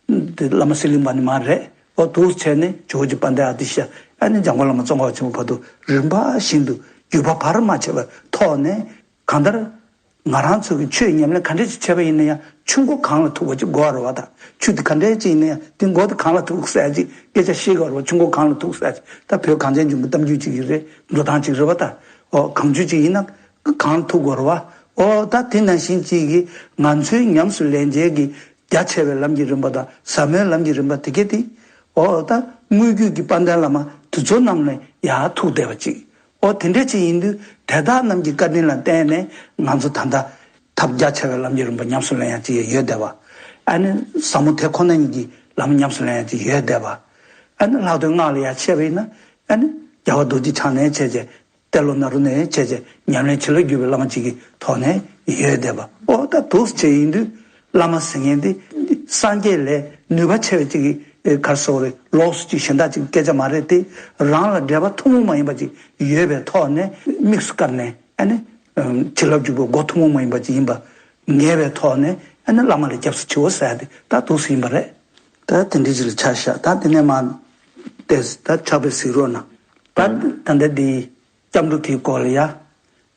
དེ་བླ་མ་གསེར་གླིང་པ་ནི་མ་རེད། ཨོ་འདུག་བྱས་ནས་ཇོ་བོ་རྗེ་དཔལ་ལྡན་ཨ་ཏི་ཤ་ཨ་ནི་འཇམ་མགོན་བླ་མ་ཙོང་ཁ་པ་ཆེན་པོ་བར་དུ་རིམ་པ་བཞིན་དུ་བརྒྱུད་པ་བར་མ་ཆད་པའི་ཐོག་ནས་གང་ལྟར་ང་རང་ཚོ་གི་ཆོས་ཉམས་ལེན་ག་འདྲ་ཞིག་བྱས་པ་ཡིན་ན་ཡང་ཆུ་མགོ་གངས་ལ་ཐུག་པ་ཅིག་དགོས་རེད་བ། ད་ཆུ་དེ་ག་འདྲ་ཅིག་ཡིན་ན་ཡང་དེ་མགོ་དེ་གངས་ལ་ཐུག་ཟེར་ཅིག་སྐད་ཆ་བཤད་དགོས་རེད་བ། ཆུ་མགོ་གངས་ལ་ཐུག་ཟེར་ཅིག་ད་བོད་གངས་ཅན་ལྗོངས་ཀྱི་གཏམ་རྒྱུད་ཅིག་ཡིན་རེད། འགྲོ་སྟངས་ཅིག་རེད་བ། ད་ཨོ་གངས་ཆུ་ཅིག་ཡིན་ན་གངས་ལ་ཐུག་དགོས་རེད་བ། ཨོ་ད་དེ་ནང་བཞིན་ཅིག་གི་ང་ཚོའི་ཉམས་སུ་ལེན་བྱེད་ཀྱི་རྒྱ་ཆེ་བའི་ལམ་གྱི་རིམ་པ་དང་ཟབ་མོའི་ལམ་གྱི་རིམ་པ་དེ་གས་དེ། འོ་ད་དངོས་བརྒྱུད་ཀྱི་དཔལ་ལྡན་བླ་མ་དེ་ཚོ་རྣམས་ནས་ཡར་ཐུག་བསྡད་པ་ཅིག་འོ་དེ་འདྲ་ཅིག་ཡིན་དུས་དེ་དག་རྣམས་ཀྱི་བཀའ་དྲིན་ལ་བརྟེན་ནས་ང་ཚོ་ད་ལྟ་ཐབས་རྒྱ་ཆེ་བའི་ལམ་གྱི་རིམ་པ་ཉམས་སུ་ལེན་ཡག་ཅིག་ཡོད་བསྡད་པ། ཨ་ནི་ཟབ་མོ་དེ་ཁོ་ན་ཉིད་ཀྱི་ལམ་ཉམས་སུ་ལེན་ཡག་ཅིག་ཡོད་བསྡད་པ། ཨ་ནི་ལྷག་དོན་སྔགས་ལ་ཡར་ཆས་པ་ཡིན་ན་ཨ་ནི་རྒྱལ་བ་རྡོ་རྗེ་འཆང་ནས་བྱས་རྗེས། ཏེ་ལོ་ནཱ་རོ་ནས་བྱས་རྗེས་ཉམས་ལེན་བྱིན་རླབས་བརྒྱུད་པའི་བླ་མ་གཅིག་གི་ཐོག་ནས་ཡོད་བསྡད་པ། ཨོ་ད་འདུག་སེ་བྱས་ཡིན་དུས་བླ་མ་ཟེར་མཁན་དེ་སངས་རྒྱས་ལས་ནུས་པ་ཆེ་བའི་གཅིག་གི་ག་རེ་ཟེར་དགོས་རེད། ལོགས་སུ་གཅིག་གཞན་དག་གཅིག་སྐད་ཆ་མ་རེད་དེ། རང་ལ་འབྲེལ་བ་ཐུན་མོང་མ་ཡིན་པ་ཅིག་ཡོད་པའི་ཐོག་ནས་དམིགས་སུ་བཀར་ནས་ཨ་ནི་བྱིན་རླབས་འཇུག་པའི་སྒོ་ཐུན་མོང་མ་ཡིན་པ་ཅིག་ཡིན་པ་ངེས་པའི་ཐོག་ནས་ཨ་ནི་བླ་མ་ལ་སྐྱབས་སུ་མཆིའོ་ཟེར་ཡ་དེ་ད་འདུག་སེ་ཡིན་པ་རེད། ད་དེ་འདྲ་ཅིག་ལ་ཆ་བཞག་ད་དེ་ནས་མར་བལྟས་ད་ཕྱག་དཔེ་གཟིགས་རོགས་གནང་། ད་ད་ལྟ་འདི། སྐྱབས་འགྲོ་དེའི་སྐོར་ལ་ཡ།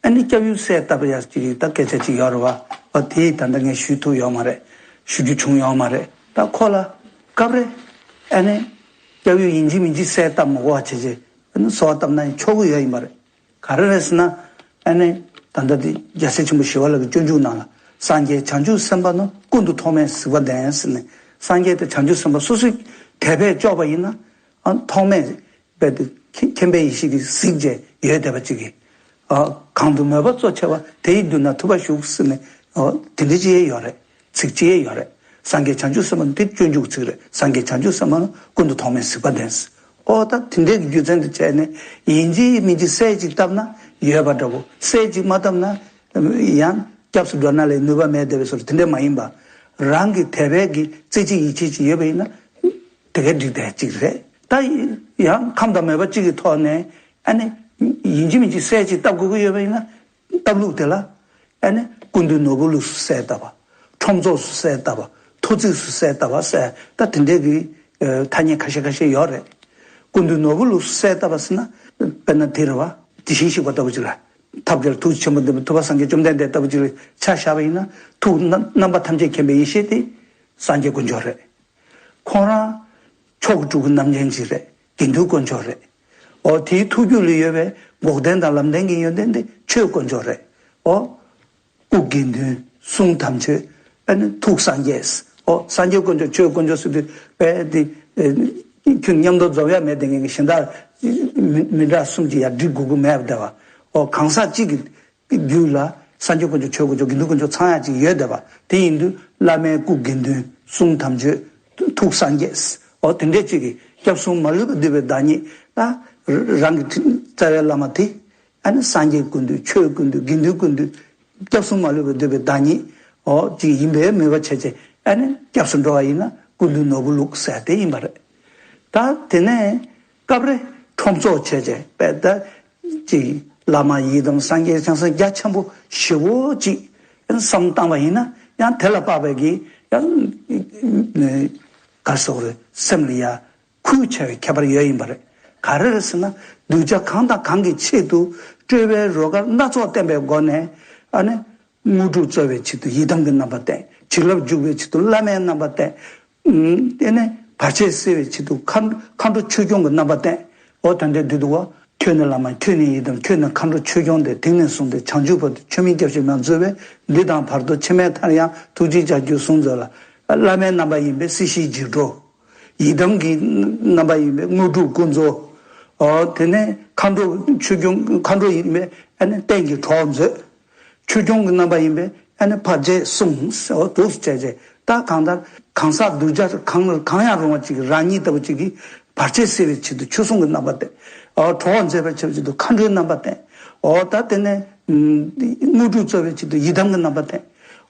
ཨ་ནི་སྐྱབས་ཡུལ་གསལ་བཏབ་པ་ཡ་ཅིག་ད་སྐད་ཆ་ཅིག་ཡོད་རེད་བ། འོ་དེ་ད་ལྟ་ངས་ཞུ་ཐུབ་ཡོད་མ་རེད། ཞུ་རྒྱུ་བྱུང་ཡོད་མ་རེད། ད་ཁོ་ལ་སྐབས་རེ་ཨ་ནི་སྐྱབས་ཡུལ་ཡིན་གཅིག་མིན་གཅིག་གསལ་བཏབ་མ་དགོས་པ་བྱས་རྗེས་ཨ་ནི་གསོལ་བ་བཏབ་ན་ཡང་ཆོག་གི་ཡོད་ཡིན་པ་རེད། ག་རེ་རེད་ཟེར་ན། ཨ་ནི་ད་ལྟ་དེ་རྒྱལ་སྲས་ཆེན་པོ་ཞི་བ་ལྷ་གི་སྤྱོད་འཇུག་ནང་ལ་སངས་རྒྱས་བྱང་ཆུབ་སེམས་དཔའ་རྣམས་ཀུན་ཏུ་ཐོགས་མེད་གཟིགས་པ་ལྡན་ཟེར་ནས་སངས་རྒྱས་དང་བྱང་ཆུབ་སེམས་དཔའ་སོ་སོའི་དད་པས་ལྕོགས་པ་ཡིན་ན་ཨ་ཐོགས་མེད། དཔེ་དེ་མཁྱེན་པའི་ཡེ་ཤེས་ཀྱི་གཟིགས་བྱས་ཡོད་བསྡད་པ་ཅིག་གིས། ཨ་གང་དུ་མོས་པ་གཙོ་ཆེ་བ་དེ་ཡི་མདུན་ན་ཐུབ་པ་བཞུགས་ཟེར་ནས་ཨ་དེ་འདྲ་ཅིག་ཡང་ཡོད་རེད། ཚིག་ཅིག་ཡང་ཡོད་རེད། སངས་རྒྱས་བྱང་ཆུབ་སེམས་དཔའ་དེ་སྤྱོད་འཇུག་ཚིག་རེད། སངས་རྒྱས་བྱང་ཆུབ་སེམས་དཔའ་ཀུན་ཏུ་ཐོགས་མེད་གཟིགས་པ་ལྡན། ཨོ་ད་དེ་འདྲའི་རྒྱུ་མཚན་དུ་བྱས་ནས་ཡིན་གཅིག་མིན་གཅིག་གསལ་ཅིག་བཏབ་ན་ཡོད་པ་འདྲ་བོ། གསལ་ཅིག་མ་བཏབ་ན་ཡང་སྐྱབས་སུ་འགྲོ་ན་ལས་ནུས་པ་མེད་བསྡད་པའི་བཟོ་འདྲ་དེ་འདྲ་མ་ཡིན་པ། རང་གི་དད་པའི་གི་རྩེ་གཅིག་ཡིད་ཆེས་ཅིག་ཡོད་པ་ཡིན་ན། དེ་གའི་འགྲིག་བསྡད་ཅིག་རེད། ད་ཡང་ཁམས་དང་མོས་པ་གཅིག་གི་ཐོག་ནས་ཨ་ནི་ཡིན་གཅིག་མིན་གཅིག་གསལ་ཅིག་བཏབ་དགོས་ཀྱི་ཡོད་པ་ཡིན་ན་བཏབ་ལུགས་དེ་ལ་ཨ་ནི་ཀུན་འདུས་ནོར་བུ་ལུགས་སུ་གསལ་བཏབ་པ། ཁྲོམ་ཚོགས་སུ་གསལ་བཏབ་པ། ཐོ་བརྩེགས་སུ་གསལ་བཏབ་པ་ཟེར་ད་དེ་འདྲའི་གི་ཐ་སྙད་ཁ་ཤས་ཁ་ཤས་ཡོད་རེད། ཀུན་འདུས་ནོར་བུ་ལུགས་སུ་གསལ་བཏབ་པ་ཟེར་ན་དཔེར་ན་དེ་རེད་བ། དེ་བཞིན་གཤེགས་པ་ལྟ་བུ་ཅིག་ལ། ཐབས་མཁས་ལ་ཐུགས་རྗེ་ཆེན་པོ་ལྡན་པའི་ཐུབ་པ་སངས་རྒྱས་བཅོམ་ལྡན་འདས་ལྟ་བུ་ཅིག་ལ་ཆ་བཞག་པ་ཡིན་ན་ཐུགས་རྣམ་རྣམ་པ་ཐམས་ཅད་མཁྱེན་པའི་ཡེ་ཤེས་དེ་སངས་རྒྱས་དཀོན་མཆོག་རེད། ཁོང་རང་མཆོག་གི་སྤྲུལ་སྐུ་རྣམ་མཁྱེན་ཅིག་རེད། དགེ་འདུན་དཀོན་མཆོག་རེད། འོ་དེའི་ཐུགས་རྒྱུད་ལ་ཡོད་པའི་འགོག་བདེན་དང་ལམ་བདེན་གྱི་ཡོན་ཏན་དེ་ཆོས་དཀོན་མཆོག་རེད། འོ་སྐུ་དགེ་འདུན་གསུང་དམ་ཆོས་ཨ་ནི་ཐུགས་སངས་རྒྱས། འོ་སངས་རྒྱས་དཀོན་མཆོག་ཆོས་དཀོན་མཆོག་ཟེར་དུས་དཔེ་དེ་ཁྱོད་མཉམ་དུ་རྫོགས་ཡ་མེད་དེ་ངེད་ཀྱི་གཞན་དག་མི་མི་འདྲ་གསུམ་གྱིས་ཡ་འགྲིག་དགོས་ཀྱི་མེད་པ་དེ་བ། འོ་གང་ཟག་གཅིག་གི་རྒྱུད་ལ་སངས་རྒྱས་དཀོན་མཆོག་ཆོས་དཀོན་མཆོག་དགེ་འདུན་དཀོན་མཆོག་ཚང་ཡག་ཅིག་ཡོད་བསྡད་པ། དེ་ཡིན་དུས་བླ་མའི་སྐུ་དགེ་འདུན་གསུང་དམ་ཆོས་ཐུགས་སངས་རྒྱས། འོ་དེ་འདྲས་ཅིག་གིས་སྐྱབས་གསུམ་མ་ལུས་པ་འདུས་པའི་བདག་ཉིད་ད་རང་གི་རྩ་བའི་བླ་མ་དེ་ཨ་ནི་སངས་རྒྱས་ཀུན་འདུས་ཆོས་ཀུན་འདུས་དགེ་འདུན་ཀུན་འདུས་སྐྱབས་གསུམ་མ་ལུས་པ་འདུས་པའི་བདག་ཉིད་འོ་ཅིག་ཡིན་པའི་མོས་པ་བྱས་བྱས་ཨ་ནི་སྐྱབས་སུ་འགྲོ་བ་ཡིན་ན་ཀུན་འདུས་ནོར་བུ་ལུགས་ཟེར་དེ་ཡིན་པ་རེད། ད་དེ་ནས། སྐབས་རེ་ཁྲོམ་ཚོགས་བྱས་བྱས་པས་ད་ཅིག་བླ་མ་ཡི་དམ་སངས་རྒྱས་བྱང་སེམས་རྒྱ་ཆེན་པོ་ཞེ་བོ་ཅིག་བསམ་བཏང་བ་ཡིན་ན་ཡང་དེ་ལ་དཔག་པའི་གི་ཡང་ག་སོགས་རེད། སེམས་ལ་ཡ་ཁུལ་བྱ་བའི་ཁྱད་པར་ཡོད་ཡིན་པ་རེད། ག་རེ་རེད་ཟེར་ན་གདུལ་བྱ་གང་དང་གང་གི་ཆེད་དུ་སྤྲོས་པའི་རོ་ཁ་སྣ་ཚོགས་བསྟན་པའི་སྒོ་ནས་ཨ་ནི། དངོས་གྲུབ་སྩོལ་བའི་ཆེད་དུ་ཡི་དམ་གྱི་རྣམ་པ་བསྟན། བྱིན་རླབས་འཇུག་པའི་ཆེད་དུ་བླ་མའི་རྣམ་པ་བསྟན། ཨུམ། དེ་ནས་བར་ཆད་སེལ་བའི་ཆེད་དུ་མཁའ་མཁའ་འགྲོ་ཆོས་སྐྱོང་གི་རྣམ་པ་བསྟན། འོ་ད་འདྲའི་འདི་འདུག་བ། ཁྱོད་ནི་བླ་མ་ཁྱོད་ནི་ཡི་དམ་ཁྱོད་ནི་མཁའ་འགྲོ་ཆོས་སྐྱོང་སྟེ། དེང་ནས་བཟུང་སྟེ་བྱང་ཆུབ་བར་དུ་ཆོས་མིན་སྐྱབས་ཤིག་མ་འཛོལ་བས། འདི་དང་བར་དུ་ཕྱི་མའི་མཐར་ཡང་ཐུགས་རྗེའི་ལྕགས་ཀྱུས་བཟུང་མཛོད་ལ། བླ་མའི་རྣམ་པ་ཡིན་པས་སྲིད་ཞིའི་འཇིགས་འགྲོ། ཡི་དམ་གྱི་རྣམ་པ་ཡིན་པས་དངོས་གྲུབ་ཀུན་སྩོལ། འོ་དེ་ནས་མཁའ་འགྲོ་ཆོས་སྐྱོང་མཁའ་འགྲོ་ཡིན་པས་ཨ་ནི་རྟེན་གྱི་གྲོགས་མཛོད། ཆོས་སྐྱོང་གི་རྣམ་པ་ཡིན་པས་ཨ་ནི་བར་ཆད་སྲུང་ཟེར་བ་འདུག་སེ་བྱས་རྗེས་ད་གང་ལྟར་གང་ཟག་གདུལ་བྱ་གང་གང་ཡང་རུང་བ་ཅིག་རང་ཉིད་ལྟ་བུ་ཅིག་གིས་བར་ཆད་སེལ་བའི་ཆེད་དུ་ཆོས་སྲུང་གི་རྣམ་པ་བསྟན། འོ་གྲོགས་མཛད་པའི་ཆེད་དུ་མཁའ་འགྲོའི་རྣམ་པ་བསྟན། འོ་ད་དེ་ནས་དངོས་གྲུབ་སྩོལ་བའི་ཆེད་དུ་ཡི་དམ་གྱི་རྣམ་པ་བསྟན།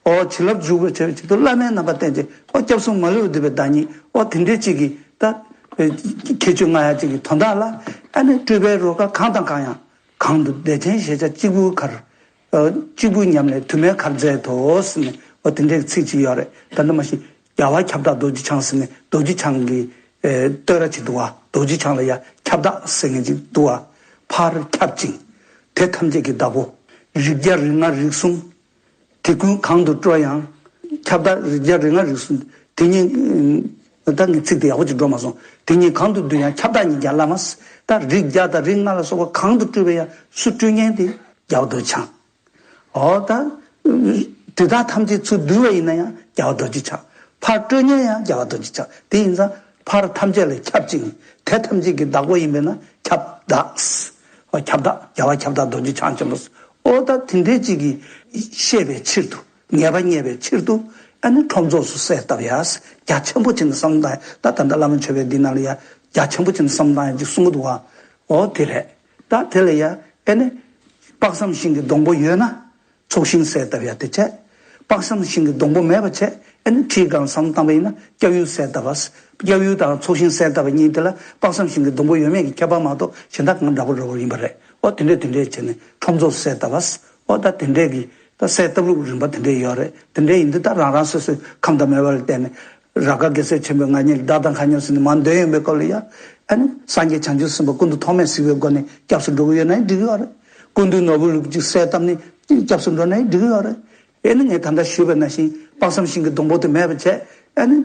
འོ་བྱིན་རླབས་འཇུག་པའི་ཆེད་དུ་བླ་མའི་རྣམ་པ་བསྟན་ཅིང་འོ་སྐྱབས་གསུམ་མ་ལུས་པར་འདུད་པའི་བདག་ཉིད། འོ་དེ་འདྲའི་ཅིག་གིས་ད་ཁྱད་ཆོས་ལྔ་ཡ་ཅིག་གི་དོན་དག་ལ་ཨ་ནི་སྤྲོས་པའི་རོ་ཁ་གང་དང་གང་ཡང་། གང་དུ་བདེ་ཆེན་ཞེས་བྱ་གཅིག་པུའི་ཁར། གཅིག་པུའི་ཉམས་ལས་དུ་མའི་ཁར་མཛད་དོ་ཟེར་ནས་འོ་དེ་འདྲའི་ཚིག་ཅིག་ཡོད་རེད། ད་ནི་མ་གཞི་རྒྱལ་བ་ཁྱབ་བདག་རྡོ་རྗེ་འཆང་ཟེར་ནས་རྡོ་རྗེ་འཆང་གི་བསྟོད་ར་ཅིག་འདུག་བ། རྡོ་རྗེ་འཆང་ལ་ཡ་ཁྱབ་བདག་ཟེར་མཁན་ཅིག་འདུག་བ། ཕར་ཁྱབ་ཅིང་། དེ་ཐམས་ཅད་ཀྱི་བདག་པོ། རིགས་བརྒྱ་རིགས་ལྔ་རིགས་གསུམ། དེ་ཀུན་གང་དུ་སྤྲོ་ཡང་། ཁྱབ་བདག་རིགས་བརྒྱ་རིགས་ལྔ་རིགས་གསུམ། དེ་ཉིད། ད་ངས་ཚིག་དེ་ཡག་པོ་ཅིག་འགྲོ་མ་སོང་། དེ་ཉིད་གང་དུ་འདུས་ཡང་ཁྱབ་བདག་ཉིད་ཀྱང་བླ་མ། ད་རིགས་བརྒྱ་དང་རིགས་ལྔ་ལ་སོགས་པ་གང་དུ་སྤྲོས་པ་ཡང་སུ་སྤྲོས་མཁན་དེ་རྒྱལ་བ་རྡོ་རྗེ་འཆང་། འོ་ད། དེ་དག་ཐམས་ཅད་ཚུར་འདུས་པ་ཡིན་ན་ཡང་རྒྱལ་བ་རྡོ་རྗེ་འཆང་། ཕར་སྤྲོས་མཁན་ཡང་རྒྱལ་བ་རྡོ་རྗེ་འཆང་། དེ་ཡིན་ཙང་ཕར་ཐམས་ཅད་ལ་ཁྱབ་ཅིང་དེ་ཐམས་ཅད་ཀྱི་བདག་པོ་ཡིན་པས་ན་ཁྱབ་བདག། འོ་ཁྱབ་བདག་རྒྱལ་བ་ཁྱབ་བདག་རྡོ་རྗེ་འཆང་ཆེན་པོ། འོ་ད་དེ་འདྲའི་ཅིག་གིས་ཤེས་པའི་ཕྱིར་དུ། ངེས་པ་རྙེད་པའི་ཕྱིར་དུ་ཨ་ནི་ཁྲོམ་ཚོགས་སུ་གསལ་བཏབ་ཡ། རྒྱ་ཆེན་པོ་བྱས་ནས་བསམ་བློ་བཏང་ཡ། ད་ད་ལྟ་བླ་མ་མཆོད་པའི་འདི་ནང་ལ་ཡ་རྒྱ་ཆེན་པོ་བྱས་ནས་བསམ་བློ་བཏང་ཡ་ཅིག་གསུང་གི་འདུག་བ། འོ་དེ་རེད། ད་དེ་ལ་ཡ་ཨ་ནི་དཔག་བསམ་ཤིང་གི་སྡོང་པོ་ཡོད་ན་ཚོགས་ཞིང་གསལ་བཏབ་ཡ་དེ་བྱས། དཔག་བསམ་ཤིང་གི་སྡོང་པོ་མེད་པ་བྱས་ཨ་ནི་ཁྲིའི་སྒང་བསམ་བློ་བཏང་བ་ཡིན་ན་སྐྱབས་ཡུལ་གསལ་བཏབ་པ། སྐྱབས་ཡུལ་དང་ཚོགས་ཞིང་གསལ་བཏབ་པ་གཉིས་དེ་ལ་དཔག་བསམ་ཤིང་གི་སྡོང་པོ་ཡོད་མེད་ཀྱི་ཁྱད་པར་མ་གཏོགས་གཞན་དག་གང་འདྲ་པོ་འདྲ་པོ་ཡིན་པ་རེད། འོ་དེ་འདྲས་དེ་འདྲས་བྱས་ནས་ཁྲོམ་ཚོགས་གསལ་བཏབ་པ། འོ་ད་དེ་འདྲས་ཀྱི་ད་གསལ་བཏབ་ལུགས་རིམ་པ་དེ་འདྲས་ཡོད་རེད། དེ་འདྲས་ཡིན་དུས་ད་རང་རང་སོ་སོའི་ཁམས་དང་སྨེ་བ་ལ་བརྟེན་ནས་རཱ་ག་རྒྱལ་སྲས་ཆེན་པོའི་ང་ཉིད་བདག་དང་ཁ་ཉོན་ཟེར་ནས་མར་འདོན་ཡོང་པའི་སྐབས་ལ་ཡ། ཨ་ནི་སངས་རྒྱས་བྱང་ཆུབ་སེམས་དཔའ་ཀུན་ཏུ་ཐོགས་མེད་གཟིགས་པའི་སྒོ་ནས་སྐྱབས་སུ་འགྲོ་གི་ཡོད་ན་ཡང་འགྲིག་གི་ཡོད་རེད། ཀུན་འདུས་ནོར་བུ་ལུགས་གཅིག་གསལ་བཏབ་ནས་སྐྱབས་སུ་འགྲོ་ན་ཡང་འགྲིག་གི་ཡོད་རེད། ཨེ་ནི་ངས་ད་ལྟ་ཞུས་པ་ནང་བཞིན་དཔག་བསམ་ཤིང་གི་སྡོང་པོ་དེ་མེད་པ་བྱས་ཨེ་ནི།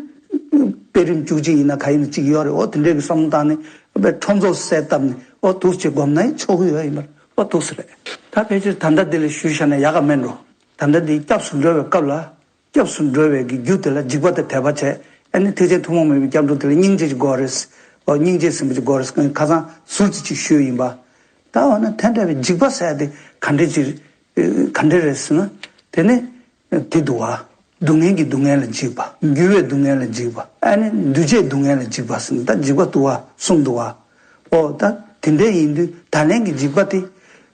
དཔེ་རིམ་བཅུ་གཅིག་ཡིན་ན་ག་ཡིན་ན་གཅིག་ཡོད་རེད། འོ་དེ་འདྲའི་གི་བསམ་བློ་བཏང་ནས་དཔེ་ཁྲོམ་ཚོགས་གསལ་བཏབ་ནས་འོ་འདུག་སེ་སྒོམ་ན་ཡང་ཆོག་གི་ཡོད་ཡིན་པར་འོ་འདུག་སེ་རེད། ད་ཕལ་ཆེར་ད་ལྟ་འདི་ལ་ཞུས་བཞག་ན་ཡག་ག་མེད་འགྲོ། ད་ལྟ་འདི་སྐྱབས་སུ་འགྲོ་བའི་སྐབས་ལ་སྐྱབས་སུ་འགྲོ་བའི་གི་རྒྱུ་དེ་ལ་འཇིགས་པ་དང་དད་པ་བྱས་ཨེ་ནི་ཐེག་ཆེན་ཐུན་མོང་མ་ཡིན་པའི་སྐྱབས་འགྲོ་དེ་ལ་སྙིང་རྗེ་ཅིག་དགོས་རེད། འོ་སྙིང་རྗེ་ཟིན་པ་ཅིག་དགོས་རེད། ཁ་སང་ཟུར་ཅིག་ཅིག་ཞུས་ཡིན་པ། ད་འོ་ན་དེ་འདྲ་བའི་འཇིགས་པ་ཟེར་ཡ་དེ་ག་འདྲ་ཅིག་ག་འདྲ་རེད་ཟེར་ན། དེ་ནི་དེ་འདུག་བ། སྡུག་བསྔལ་གྱི་སྡུག་བསྔལ་ལ་འཇིགས་པ། འགྱུར་བའི་སྡུག་བསྔལ་ལ་འཇིགས་པ། ཨ་ནི་འདུས་བྱས་སྡུག་བསྔལ་ལ་འཇིགས་པ་ཟེར་ན་ད་འཇིགས་པ་འདུག་བ་གསུམ་འདུག་བ། ཨོ་ད་དེ་འདྲ་ཡིན་དུས་ད་ལན་གྱི་འཇིགས་པ་དེ་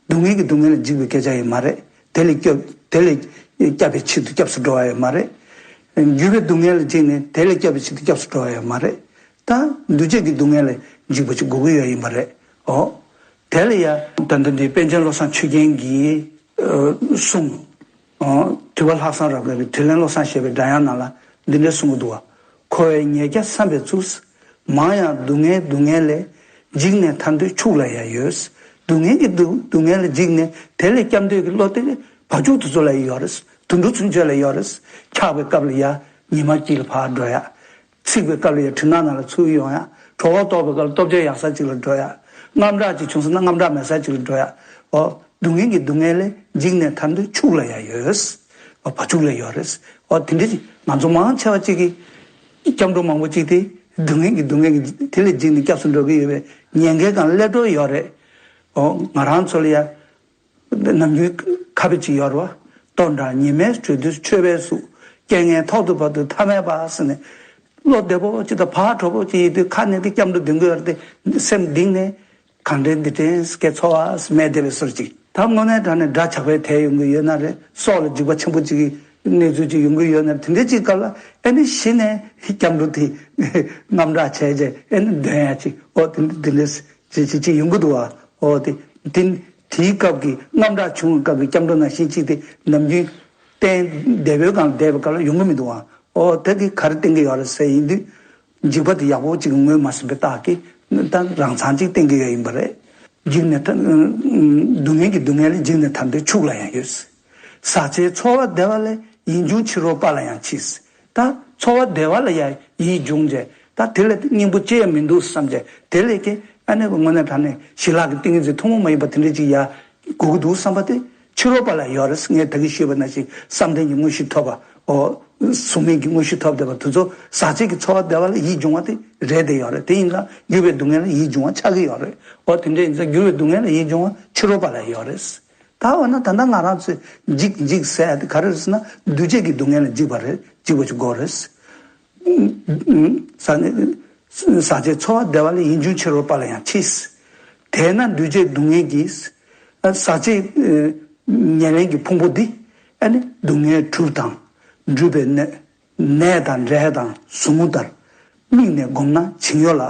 སྡུག་བསྔལ་གྱི་སྡུག་བསྔལ་ལ་འཇིགས་པའི་སྐད་ཆ་ཡང་མ་རེད། དེ་ལས་སྐྱོབ་དེ་ལས་སྐྱབས་པའི་ཕྱིར་དུ་སྐྱབས་སུ་འགྲོ་བ་ཡང་མ་རེད། འགྱུར་བའི་སྡུག་བསྔལ་ལ་འཇིགས་ནས་དེ་ལས་སྐྱོབ་པའི་ཕྱིར་དུ་སྐྱབས་སུ་འགྲོ་བ་ཡང་མ་རེད། ད་འདུས་བྱས་ཀྱི་སྡུག་བསྔལ་ལ་འཇིགས་པ་ཅིག་དགོས་ཀྱི་ཡོད་ཡིན་པ་རེད། ཨོ། དེ་ལ་ཡ་ད་ལྟ་འདི་པཎ་ཆེན་བློ་བཟང་ཆོས་རྒྱན་གྱི་གསུང་། དྲི་བ་ལྷག་བསམ་རབ་རྒྱས་པའི་དྲིས་ལན་བློ་བཟང་ཞེས་པའི་སྒྲ་དབྱངས་ནང་ལ་འདི་འདྲའི་གསུང་གི་འདུག་བ། འཁོར་བའི་ཉེས་བརྒྱ་བསམ་པའི་ཚུལ། མང་ཡང་སྡུག་བསྔལ་སྡུག་བསྔལ་ལས། འཇིགས་ནས་ཐར་འདོད་ཕྱུགས་ལ་ཡང་ཡོད། སྡུག་བསྔལ་གྱི་སྡུག་སྡུག་བསྔལ་ལ་འཇིགས་ནས་དེ་ལས་སྐྱབས་འདོད་ཀྱི་བློ་དེ་བ་ཕྱུགས་དེ་ཚོ་ལ་ཡོད་རེད། དུད་འགྲོ་ཚུན་ཆད་ལ་ཡོད་རེད། འཁྱག་པའི་སྐབས་ལ་ཡ་ཉི་མ་དཀྱིལ་ལ་ཕར་འགྲོ་ཡ། ཚིག་པའི་སྐབས་ལ་ཡང་གྲིབ་ནག་ནང་ལ་ཚུར་ཡོང་ཡ། གྲོད་ཁོག་ལྟོགས་པའི་སྐབས་ལ་ལྟོ་ཆས་ཡག་ས་ཅིག་ལ་འགྲོ་ཡ། དངངས་སྐྲག་ཅིག་བྱུང་སོང་ན་དངངས་སྐྲག་མེད་ས་ཅིག་ལ་འགྲོ་ཡ། འོ། སྡུག་བསྔལ་གྱི་སྡུག་བསྔལ་ལས་འཇིགས་ནས་ཐར་འདོད་ཕྱུགས་ལ་ཡང་ཡོད། འོ་བ་ཕྱུགས་ལ་ཡོད་རེད། འོ་དེ་འདྲ་ཅིག་ང་ཚོ་མང་ཆེ་བ་ཅིག་གིས། སྐྱབས་འགྲོ་མང་པོ་ཅིག་དེ། སྡུག་བསྔལ་གྱི་སྡུག་བསྔལ་གྱི་དེ་ལས་འཇིགས་ནས་སྐྱབས་སུ་འགྲོ་གི་ཡོད་པའི་ཉེན་ཁའི་སྒང་སླེབས་འགྲོ་ཡོད་རེད། འོ་ང་རང་ཚོ་ལ་ཡ། ནམ་རྒྱུན་ཁ་དཔེ་ཅིག་ཡོད་རེད་བ། ལྟོ་འདྲ་ཉི་མའི་དྲོད་འདུས་མཆོད་པའི་གཟུགས། རྐྱེན་ངན་ཐོག་ཏུ་བབ་དུས་ཐ་མལ་པ་ཟེར་ནས། བློ་བདེ་པོ་ཅིག་དང་བག་གྲོ་པོ་ཅིག་ཡིན་དུས་ཁ་ནས་འདི་སྐྱབས་འགྲོ་འདོན་གི་ཡོད་རེད་དེ་སེམས་གཏིང་ནས་གང་དྲན་འདི་དྲན་སྐད་ཚོར་བ་སྨྲས་བསྡད་པའི་ཟུར་ཅིག་ད་དངོས་གནས་དྲང་གནས་འདྲ་ཆགས་པའི་དལ་ཡོང་གི་ཡོད་ན་རེད། སྲོག་ལ་འཇིགས་པ་ཆེན་པོ་ཅིག་གིས་ གནས་ཚུལ་ཅིག་ཡོང་གི་ཡོད་ན་དེ་འདྲ་ཅིག་སྐབས་ལ་ཨ་ནི་གཞི་ནས་སྐྱབས་འགྲོ་དེ་དངངས་སྐྲག་བྱས་རྗེས་ཨ་ནི་འདོན་ཡ་ཅིག་ཨོ་དེ་འདྲ་དེ་འདྲ་ཅིག་ཅིག་ཅིག་ཡོང་གི་འདུག་བ། ཨོ་དེ་དེ་དེའི་སྐབས་ཀྱི་དངངས་སྐྲག་བྱུང་བའི་སྐབས་ཀྱི་སྐྱབས་འགྲོ་ནང་བཞིན་ཅིག་དེ་ནམ་རྒྱུན་བསྟེན་བསྡད་པའི་སྒང་ལ་བསྡད་པའི་སྐབས་ལ་ཡོང་གི་མི་འདུག་བ། ཨོ་དེ་གི་ག་རེ་བསྟེན་གི་ཡོད་རེད་ཟེར་ཡིན་དུས། འཇིགས་པ་དེ་ཡག་པོ་ཅིག་ངོས་མ་ཟིན་པའི་རྟགས་ཀྱིས་ད་རང་མཚང་ཅིག་བསྟན་གྱི་ཡོད་ཡིན་པ་རེད། འཇིགས་ནས་ཐར། སྡུག་བསྔལ་གྱི་སྡུག་བསྔལ་ལས་འཇིགས་ནས་ཐར་འདོད་ཕྱུགས་ལ་ཡང་ཡོད། ཟག་བཅས་ཚོར་བ་བདེ་བ་ལས་ཡིད་འབྱུང་ཕྱི་རོལ་པ་ལ་ཡང་མཆིས། ད་ཚོར་བ་བདེ་བ་ལ་ཡང་ཡིད་འབྱུང་བྱས་ད་དེ་ལས་སྙིང་པོ་ཅི་ཡང་མི་འདུག་བསམ་བྱས་དེ་ལས་ཀྱི་ཨ་ནི་དངོས་གནས་དྲང་གནས་ཞི་ལྷག་གི་ཏིང་ངེ་འཛིན་ཐུན་མོང་མ་ཡིན་པ་དེ་འདྲ་ཅིག་ཡ། དགོས་ཀྱི་འདུག་བསམ་པ་དེ་ཕྱི་རོལ་པ་ལ་ཡོད་རེད། ངས་ད་གིན་ཞུས་པ་ནང་བཞིན་བསམ་གཏན་གྱི་དངོས་གཞི་ཐོབ་པ། ཨོ། གཟུགས་མེད་ཀྱི་དངོས་གཞི་ཐོབ་བསྡད་པ་དེ་ཚོ་ཟག་བཅས་ཀྱི་ཚོར་བ་བདེ་བ་ལ་ཡིད་འབྱུང་བ་དེ་རེད་དེ་ཡོད་རེད། དེ་ཡིན་ཙང་འགྱུར་བའི་སྡུག་བསྔལ་ལ་ཡིད་འབྱུང་བ་ཆགས་ཀྱི་ཡོད་རེད། ཨོ་དེ་འདྲ་ཡིན་ཙང་འགྱུར་བའི་སྡུག་བསྔལ་ལ་ཡིད་འབྱུང་བ་ཕྱི་རོལ་པ་ལ་ཡོད་རེད། ད་འོ་ན་ད་ལྟ་ང་རང་ཚོས་འཇིགས་འཇིགས་ཟེར་ཡ་དེ་ག་རེ་རེད་ཟེར་ན་འདུས་བྱས་ཀྱི་སྡུག་བསྔལ་ལ་འཇིགས་པ་རེད། འཇིགས་པ་ཅིག་དགོས་རེད། ཟག་ནི། ཟག་བཅས་ཚོར་བ་བདེ་བ་ལས་ཡིད་འབྱུང་ཕྱི་རོལ་པ་ལ་ཡང་མཆིས། དེས་ན་འདུས་བྱས་སྡུག་བསྔལ་གྱི། ཟག་བཅས་ཉེར་ལེན་གྱི་ཕུང་པོ་འདི། ཨ་ནི་སྡུག་བསྔལ་གྲུབ་དང་། སྒྲུབ་པའི་གནས། ནད་དང་འབྲས་དང་ཟུག་རྔུ་ལྟར། དམིགས་ནས་བསྒོམས་ན་བྱིང་ཡོད་ལ།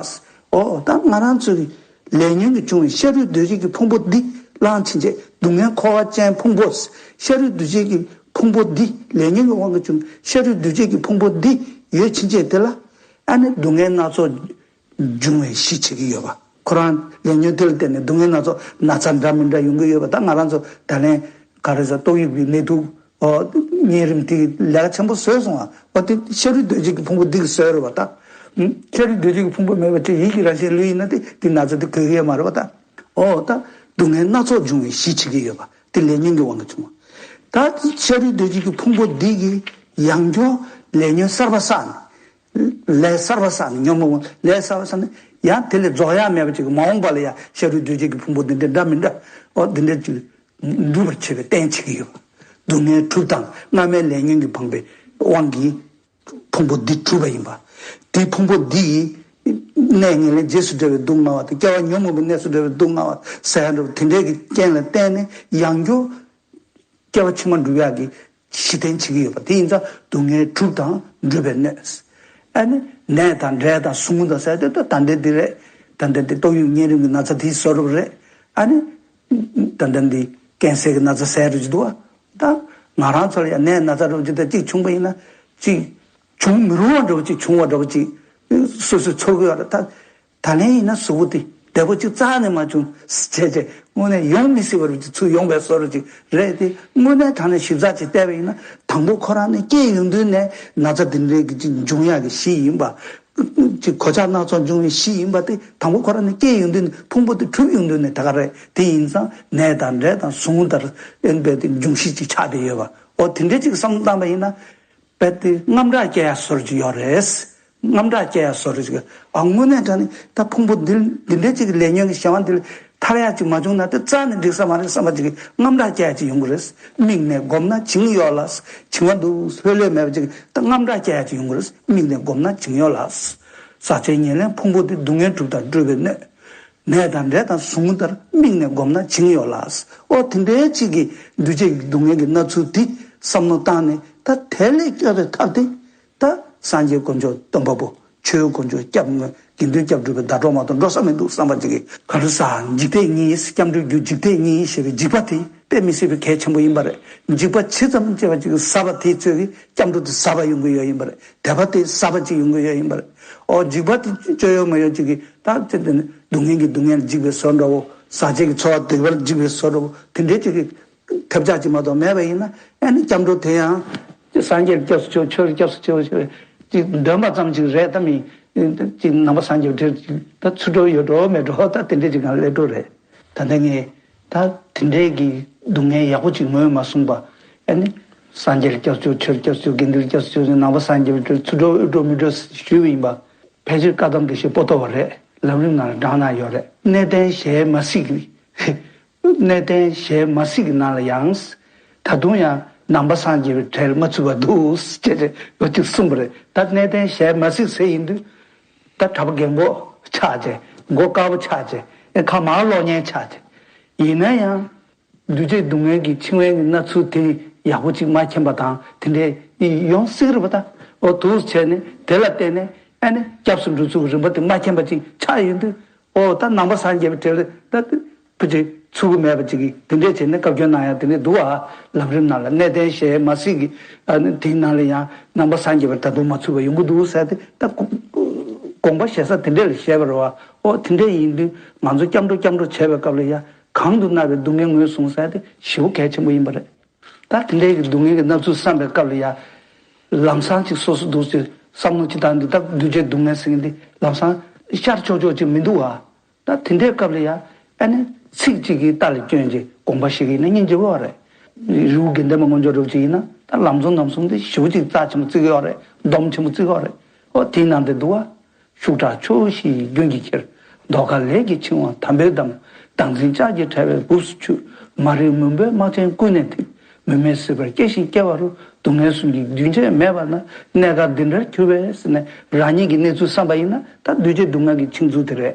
ཨོ་ད་ང་རང་ཚོའི་ལས་ཉོན་གྱིས་བྱུང་བའི་ཤ་རུས་གདོས་བཅས་ཀྱི་ཕུང་པོ་འདི་བླངས་ཕྱིན་ཆད་སྡུག་བསྔལ་འཁོར་བ་ཅན་ཕུང་པོ། ཤ་རུས་གདོས་བཅས་ཀྱི་ཕུང་པོ་འདི་ལས་ཉོན་གྱི་དབང་གིས་བྱུང་ཤ་རུས་གདོས་བཅས་ཀྱི་ཕུང་པོ་འདི་ཡོད་ཕྱིན་ཆད་དེ་ལ། ཨ་ནི་སྡུག་བསྔལ་སྣ་ཚོགས་འབྱུང་བའི་གཞི་བྱེད་ཀྱི་ཡོད་པ། ཁོ་རང་ལས་ཉོན་དེ་ལ་བརྟེན་ནས་སྡུག་བསྔལ་སྣ་ཚོགས་ན་ཚ་འདྲ་མི་འདྲ་ཡོང་གི་ཡོད་པ། ད་ང་རང་ཚོ་ད་ལན་ག་རེ་ཟེར་ཏོག་དབྱིབས་ཀྱི་ནད་དུག་ཨོ་གཉན་རིམས་དེ་ལས་ཀ་ཆེན་པོ་བཟོས་སོང་བ། ཨོ་དེ་ཤ་རུས་གདོས་བཅས་ཀྱི་ཕུང་པོ་འདི་གིས་བཟོས་རེད་བ་ད། ཤ་རུས་གདོས་བཅས་ཀྱི་ཕུང་པོ་མེད་པ་ཅིག་ཡིད་ཀྱི་རང་བཞིན་ལུས་ཡིན་ན་དེ་དེ་ན་ཚ་དེ་འགོས་ཀྱི་ཡོད་མ་རེད་བ་ད། ཨོ་ད་སྡུག་བསྔལ་སྣ་ཚོགས་འབྱུང་བའི་གཞི་བྱེད་ཀྱི་ཡོད་པ་དེ་ལས་ཉོན་གྱི་དབང་གིས་བྱུང་བ། ད་ཤ་རུས་གདོས་བཅས་ཀྱི་ཕུང་པོ་འདི་གིས་ཡང་བསྐྱར་ལས་ཉོན་གསར་པ་བསགས་ནས། ལས་གསར་པ་བསགས་ནས་ཉོན་མོངས་ལས་གསར་པ་བསགས་ནས་ཡང་དེ་ལས་རྫོགས་ཡ་མེད་པ་ཅིག་མ་འོངས་པ་ལ་ཡང་ཤ་རུས་གདོས་བཅས་ཀྱི་ཕུང་པོ་འདི་འདྲ་འདྲ་མི་འདྲ་ཨོ་འདི་འདྲ་ཅིག་འགྲུབ་པར་བྱེད་པའི་རྟེན་བྱེད་ཀྱི་ཡོད་པ། སྡུག་བསྔལ་གྲུབ་དང་སྔ་མའི་ལས་ཉོན་གྱིས་སྤངས་པའི་དབང་གིས་ཕུང་པོ་འདི་གྲུབ་པ་ཡིན་པ། དེའི་ཕུང་པོ་འདི་ཡིས་གནས་ངན་ལེན་རྗེས་སུ་འབྲེལ་བའི་སྡུག་བསྔལ་བ་དང་སྐྱེ་བ་ཉོན་མོངས་པའི་གནས་སུ་འབྲེལ་བའི་སྡུག་བསྔལ་བ་ཟེར་ཡ་འདྲ་བ་དེ་འདྲའི་གི་རྐྱེན་ལ་བརྟེན་ནས་ཡང་བསྐྱར་སྐྱེ་བ་ཕྱི་མ་འགྲུབ་ཡག་གི་གཞི་རྟེན་བྱེད་ཀྱི་ཡོད་པ་དེ་ཡིན་ཙང་སྡུག་བསྔལ་གྲུབ་དང་འགྲུབ་པའི་གནས། ཨ་ནི་ནད་དང་འབྲས་དང་ཟུག་རྔུ་དང་ཟེར་དེ་ད་ལྟ་འདི་རེད། ད་ལྟ་འདི་ཏོག་དབྱིབས་གཉན་རིམས་ཀྱི་ན་ཚ་དེའི་བཟོ་འདྲ་རེད། ཨ་ནི་ད་ལྟ་འདི་ཀན་སར་གྱི་ན་ཚ་ཟེར་རེ་ཅིག་འདུག་བ། ད་ང་རང་ཚོ་ལ་ཡང་ནད་ན་ཚ་འདྲ་བོ་ཅིག་ད་གཅིག་བྱུང་པ་ཡིན་ན་གཅིག་བྱུང་མི་རུང་བ་འདྲ་བོ་ཅིག་བྱུང་བ་འདྲ་བོ་ཅིག་སོ་སོས་ཚོར་གི་ཡོད་རེད་ད། ད་ལན་ཡིན་ན་གཟུགས་པོ་དེ་བདེ་པོ་གཅིག་རྩ་ནས་མ་བྱུང་བྱས་བྱས་དངོས་གནས་ཡོང་མི་སྲིད་པ་རུ་གཅིག་ཚུར་ཡོང་བའི་བཟོ་འདྲ་ཅིག་རེད་དེ། དངོས་གནས་དྲང་གནས་ཞིབ་ཚགས་ཅིག་བལྟས་པ་ཡིན་ན་དང་པོ་ཁོ་རང་ནས་སྐྱེས་ཡོང་དུས་ནས་ན་ཚ་འདི་འདྲའི་གི་ཅིག་འབྱུང་ཡག་གི་གཞི་ཡིན་པ། ཅིག་གོད་ཆག་སྣ་ཚོགས་འབྱུང་བའི་གཞི་ཡིན་པ་དེ་དང་པོ་ཁོ་རང་ནས་སྐྱེས་ཡོང་དུས་ནས་ཕུང་པོ་དེ་གྲུབ་ཡོང་དུས་ནས་ད་ག་རེད། དེ་ཡིན་ཙང་ནད་དང་འབྲས་དང་ཟུག་རྔུ་ལྟར་ཨེ་འབད་དེ་འབྱུང་གཞི་ཅིག་ཆགས་བསྡད་ཡོད་པ། འོ་དེ་འདྲའི་ཅིག་བསམ་བློ་བཏང་པ་ཡིན་ན། རྦད་དེ་དངངས་སྐྲག་སྐྱེ་ཡ་བཟོ་འདྲ་ཅིག་ཡོད་རེད། དངངས་སྐྲག་སྐྱེ་ཡ་བཟོ་འདྲ་ཅིག་ཨ་དངོས་གནས་དྲང་གནས་ད་ཕུང་པོ་འདི་འདི་འདྲའི་ཅིག་ལས་ཉོན་གྱི་གཞན་དབང་འདི་ལས་ཐར་ཡ་ཅིག་མ་བྱུང་ན་དེ་རྩ་ནས་འགྲིག་ས་མ་རེད་བསམ་པ་ཅིག་གི་དངངས་སྐྲག་སྐྱེ་ཡ་ཅིག་ཡོང་གི་རེད། དམིགས་ནས་བསྒོམས་ན་བྱིང་ཡོད་ལ། བྱིང་བ་འདུག་ལྷོད་ལྷོད་མེད་པ་ཅིག་ད་དངངས་སྐྲག་སྐྱེ་ཡ་ཅིག་ཡོང་གི་རེད། དམིགས་ནས་བསྒོམས་ན་བྱིང་ཡོད་ལ། ཟག་བཅས་ཉེར་ལེན་ཕུང་པོ་འདི་སྡུག་བསྔལ་གྲུབ་དང་སྒྲུབ་པའི་གནས། ནད་དང་འབྲས་དང་ཟུག་རྔུ་ལྟར་དམིགས་ནས་བསྒོམས་ན་བྱིང་ཡོད་ལ། ཨོ་དེ་འདྲའི་ཅིག་གི་འདུས་བྱས་ཀྱི་སྡུག་བསྔལ་གྱི་སྣང་ཚུལ་འདི་བསམ་བློ་བཏང་ནས་ད་དེ་ལས་སྐྱོབ་པའི་ཐབས་དེ་ད་སངས་རྒྱས་དཀོན་མཆོག་སྟོན་པ་པོ་ཆོས་དཀོན་མཆོག་སྐྱབས་དངོས་དགེ་འདུན་སྐྱབས་སྒྲུབ་པའི་ཟླ་གྲོགས་མ་གཏོགས་འགྲོ་ས་མི་འདུག་བསམ་པ་ཅིག་གི་ག་རེ་ཟ་འཇིག་ལྟས་གཉིས་སྐྱབས་འགྲོའི་རྒྱུ་འཇིག་ལྟས་གཉིས་ཞེས་པའི་འཇིགས་པ་དེ་དཔེ་མི་སྲིད་པའི་གལ་ཆེན་པོ་ཡིན་པ་རེད། འཇིགས་པ་ཇི་ཙམ་སྐྱེ་བ་ཅིག་ཟ་བ་དེའི་ཚོད་ཀྱིས་སྐྱབས་འགྲོ་དེ་ཟ་བ་ཡོང་གི་ཡོད་ཡིན་པ་རེད། དད་པ་དེ་ཟ་བ་ཅིག་ཡོང་གི་ཡོད་ཡིན་པ་རེད། ཨོ་འཇིགས་པ་དེ་སྤྱོད་ཡོད་མ་ཡོད་ཅིག་གིས་ད་ཅི་སྟེ་ནི་སྡུག་བསྔལ་གྱི་སྡུག་བསྔལ་འཇིགས་པའི་བཟོ་འདྲ་བོ། ཟག་བཅས་ཀྱི་ཚོར་བ་སྡུག་པར་འཇིགས་པའི་བཟོ་འདྲ་བོ་དེ་འདྲའི་ཅིག་གི་ཐབས་ཆག་ཅིག་མ་གཏོགས་མེད་པ་ཡིན་ན་ཨ་ནི་སྐྱབས་འགྲོ་དེ་ཡང་སངས་རྒྱས་སྐྱབས་སུ་མཆིའོ་ཆོས་སྐྱབས་སུ་མཆིའོ་ཞེས་ཅིག་འདོན་པ་ཙམ་ཅིག་རེད་དམ་ཡིན། ཅིག་ནང་པ་སངས་རྒྱས་པའི་གྲལ་ཅིག་ད་ཚུར་འགྲོ་ཡོད་འགྲོ་མེད་འགྲོ་ད་དེ་འདྲའི་ཅིག་གང་སླེབས་འགྲོ་རེད། ད་ལྟ་ངས་ད་དེ་འདྲའི་གི་སྡུག་བསྔལ་ཡག་པོ་ཅིག་ངོས་མ་བཟུང་པ་ཨ་ནི་སངས་རྒྱས་སྐྱབས་སུ་མཆིའོ་ཆོས་སྐྱབས་སུ་མཆིའོ་དགེ་འདུན་སྐྱབས་སུ་མཆིའོ་ནང་པ་སངས་རྒྱས་པའི་གྲལ་ཚུར་འགྲོ་ཡོད་འགྲོ་མེད་འགྲོ་ཞུས་པ་ཡིན་པ། ཕལ་ཆེར་བཀའ་གདམས་དགེ་བཤེས་པོ་ཏོ་བ་རེད། ལམ་རིམ་ནང་ལ་དྲངས་གནང་ཡོད་རེད། གནས་བརྟན་ཞལ་མ་གཟིགས། གནས་བརྟན་ཞལ་མ་གཟིགས་ཀྱི་ནང་ལ་ཡང་། ད་དུང་ཡང་ནང་པ་སངས་རྒྱས་པའི་གྲལ་མ་ཚུད་པ་འདུག་ཅེས་ཅེས་ཡོད་ཅིག་གསུངས་པ་རེད། ད་གནས་བརྟན་ཞལ་མ་གཟིགས་ཟེར་ཡིན་དུས། ད་གྲྭ་པ་རྒན་གོག་ཆགས་ཅེས་མགོ་དཀར་པོ་ཆགས་ཅེས་ཨེ་ཁ་མར་ལོག་ཉན་ཆགས་ཅེས། ཡིན་ན་ཡང་། འདུས་བྱས་སྡུག་བསྔལ་གྱི་འཆིང་བའི་སྣ་ཚུལ་དེ་ ཡག་པོ་ཅིག་མ་མཁྱེན་པ་དང་དེ་འདྲས་ཡོང་སྲིད་རེད་པ། ད་འོ་འདུག་བྱས་ནས་དེ་ལ་བརྟེན་ནས་ཨ་ནི་སྐྱབས་སུ་འགྲོ་ཚུལ་གྱི་རིམ་པ་དེ་མ་མཁྱེན་པ་ཅིག་ཆགས་ཡོང་དུས། ཨོ་ད་ནང་པ་སངས་རྒྱས་པའི་གྲལ་ལ་ད་ཕལ་ཆེར་ཚུད་ཀྱི་མེད་པ་ཅིག་གིས་དེ་འདྲས་བྱས་ནས་བཀའ་བཀྱོན་གནང་ཡ་དེ་འདྲས་འདུག་ཨ། ལམ་རིམ་ནང་ལ་གནས་བརྟན་ཞེས་མ་སྲིད་ཀྱི་ཨ་ནི་དེའི་ནང་ལ་ཡང་ནང་པ་སངས་རྒྱས་པར་ད་དུང་མ་ཚུད་པ་ཡོང་གི་འདུག་ཟེར་ཏེ། ད་དགོངས་པ་བཞེས་ས་དེ་འདྲས་ལ་བཞེས་པ་རེད་བ། ཨོ་དེ་འདྲས་ཡིན་དུས་ང་ཚོ་སྐྱབས་འགྲོ་སྐྱབས་འགྲོ་བྱས་པའི་སྐབས་ལ་ཡ་གང་དུ་མནར་བའི་སྡུག་བསྔལ་ངོས་བཟུང་ཟེར་ཏེ་ཞེ་པོ་གལ་ཆེན་པོ་ཡིན་པ་རེད། ད་དེ་འདྲའི་གི་སྡུག་བསྔལ་གྱི་མནར་ཚུལ་བསམ་པའི་སྐབས་ལ་ཡ། ལམ་སང་ཅིག་སོ་སོ་འདུག་ཅེས་བསམ་བློ་ཅིག་བཏང་དུས། ད་འདུས་བྱས་སྡུག་བསྔལ་ཟེར་མཁན་འདི་ལམ་སང་ཤར་ཆོག་ཆོག་ཅིག་མི་འདུག་བ། ད་དེ་འདྲའི་སྐབས་ལ་ཡ་ཨ་ནི་ཚིག་གཅིག་གིས་རྟ་ལ་བསྐྱོན་ཅིག་དགོངས་པ་བཞེས་ཀྱི་ཡིན་ན་སྙིང་རྗེ་པོ་རེད། རི་བོ་དགེ་ལྡན་པ་སྔོན་འཇུག་རབ་ཅིག་ཡིན་ན་ད་ལམ་གཙོ་རྣམ་གསུམ་འདི་ཞེ་པོ་ཅིག་རྩ་ཆེན་པོ་བརྩི་གི་ཡོད་རེད། སྡོམ་ཆེན་པོ་བརྩི་གི་ཡོད་རེད། ཨོ་དེའི་ནང་དེ་འདུག་བ། ཤུགས་དྲག་ཕྱོགས་བཞིའི་རྒྱུན་གྱིས་ཁྱེར། མདོ་ཁ་ལས་ཀྱི་འཆིང་བ་དམ་པས་བསྡམས། བདག་འཛིན་ལྕགས་ཀྱི་དྲ་བའི་སྦུབས་སུ་ཆུད། མ་རིག་མུན་པའི་སྨག་ཆེན་ཀུན་ནས་འཐིབས། མུན་མེད་སྲིད་པར་སྐྱེ་ཞིང་སྐྱེ་བ་རུ། སྡུག་བསྔལ་གསུམ་གྱི་རྒྱུན་ཆད་མེད་པ་ན། གནས་སྐབས་འདི་འདྲར་གྱུར་པས་ཟེར་ནས་རང་ཉིད་ཀྱི་གནས་ཚུལ་བསམ་པ་ཡིན་ན་ད་འདུས་བྱས་སྡུག་བསྔལ་གྱི་འཆིང་ཚུལ་དེ་རེད།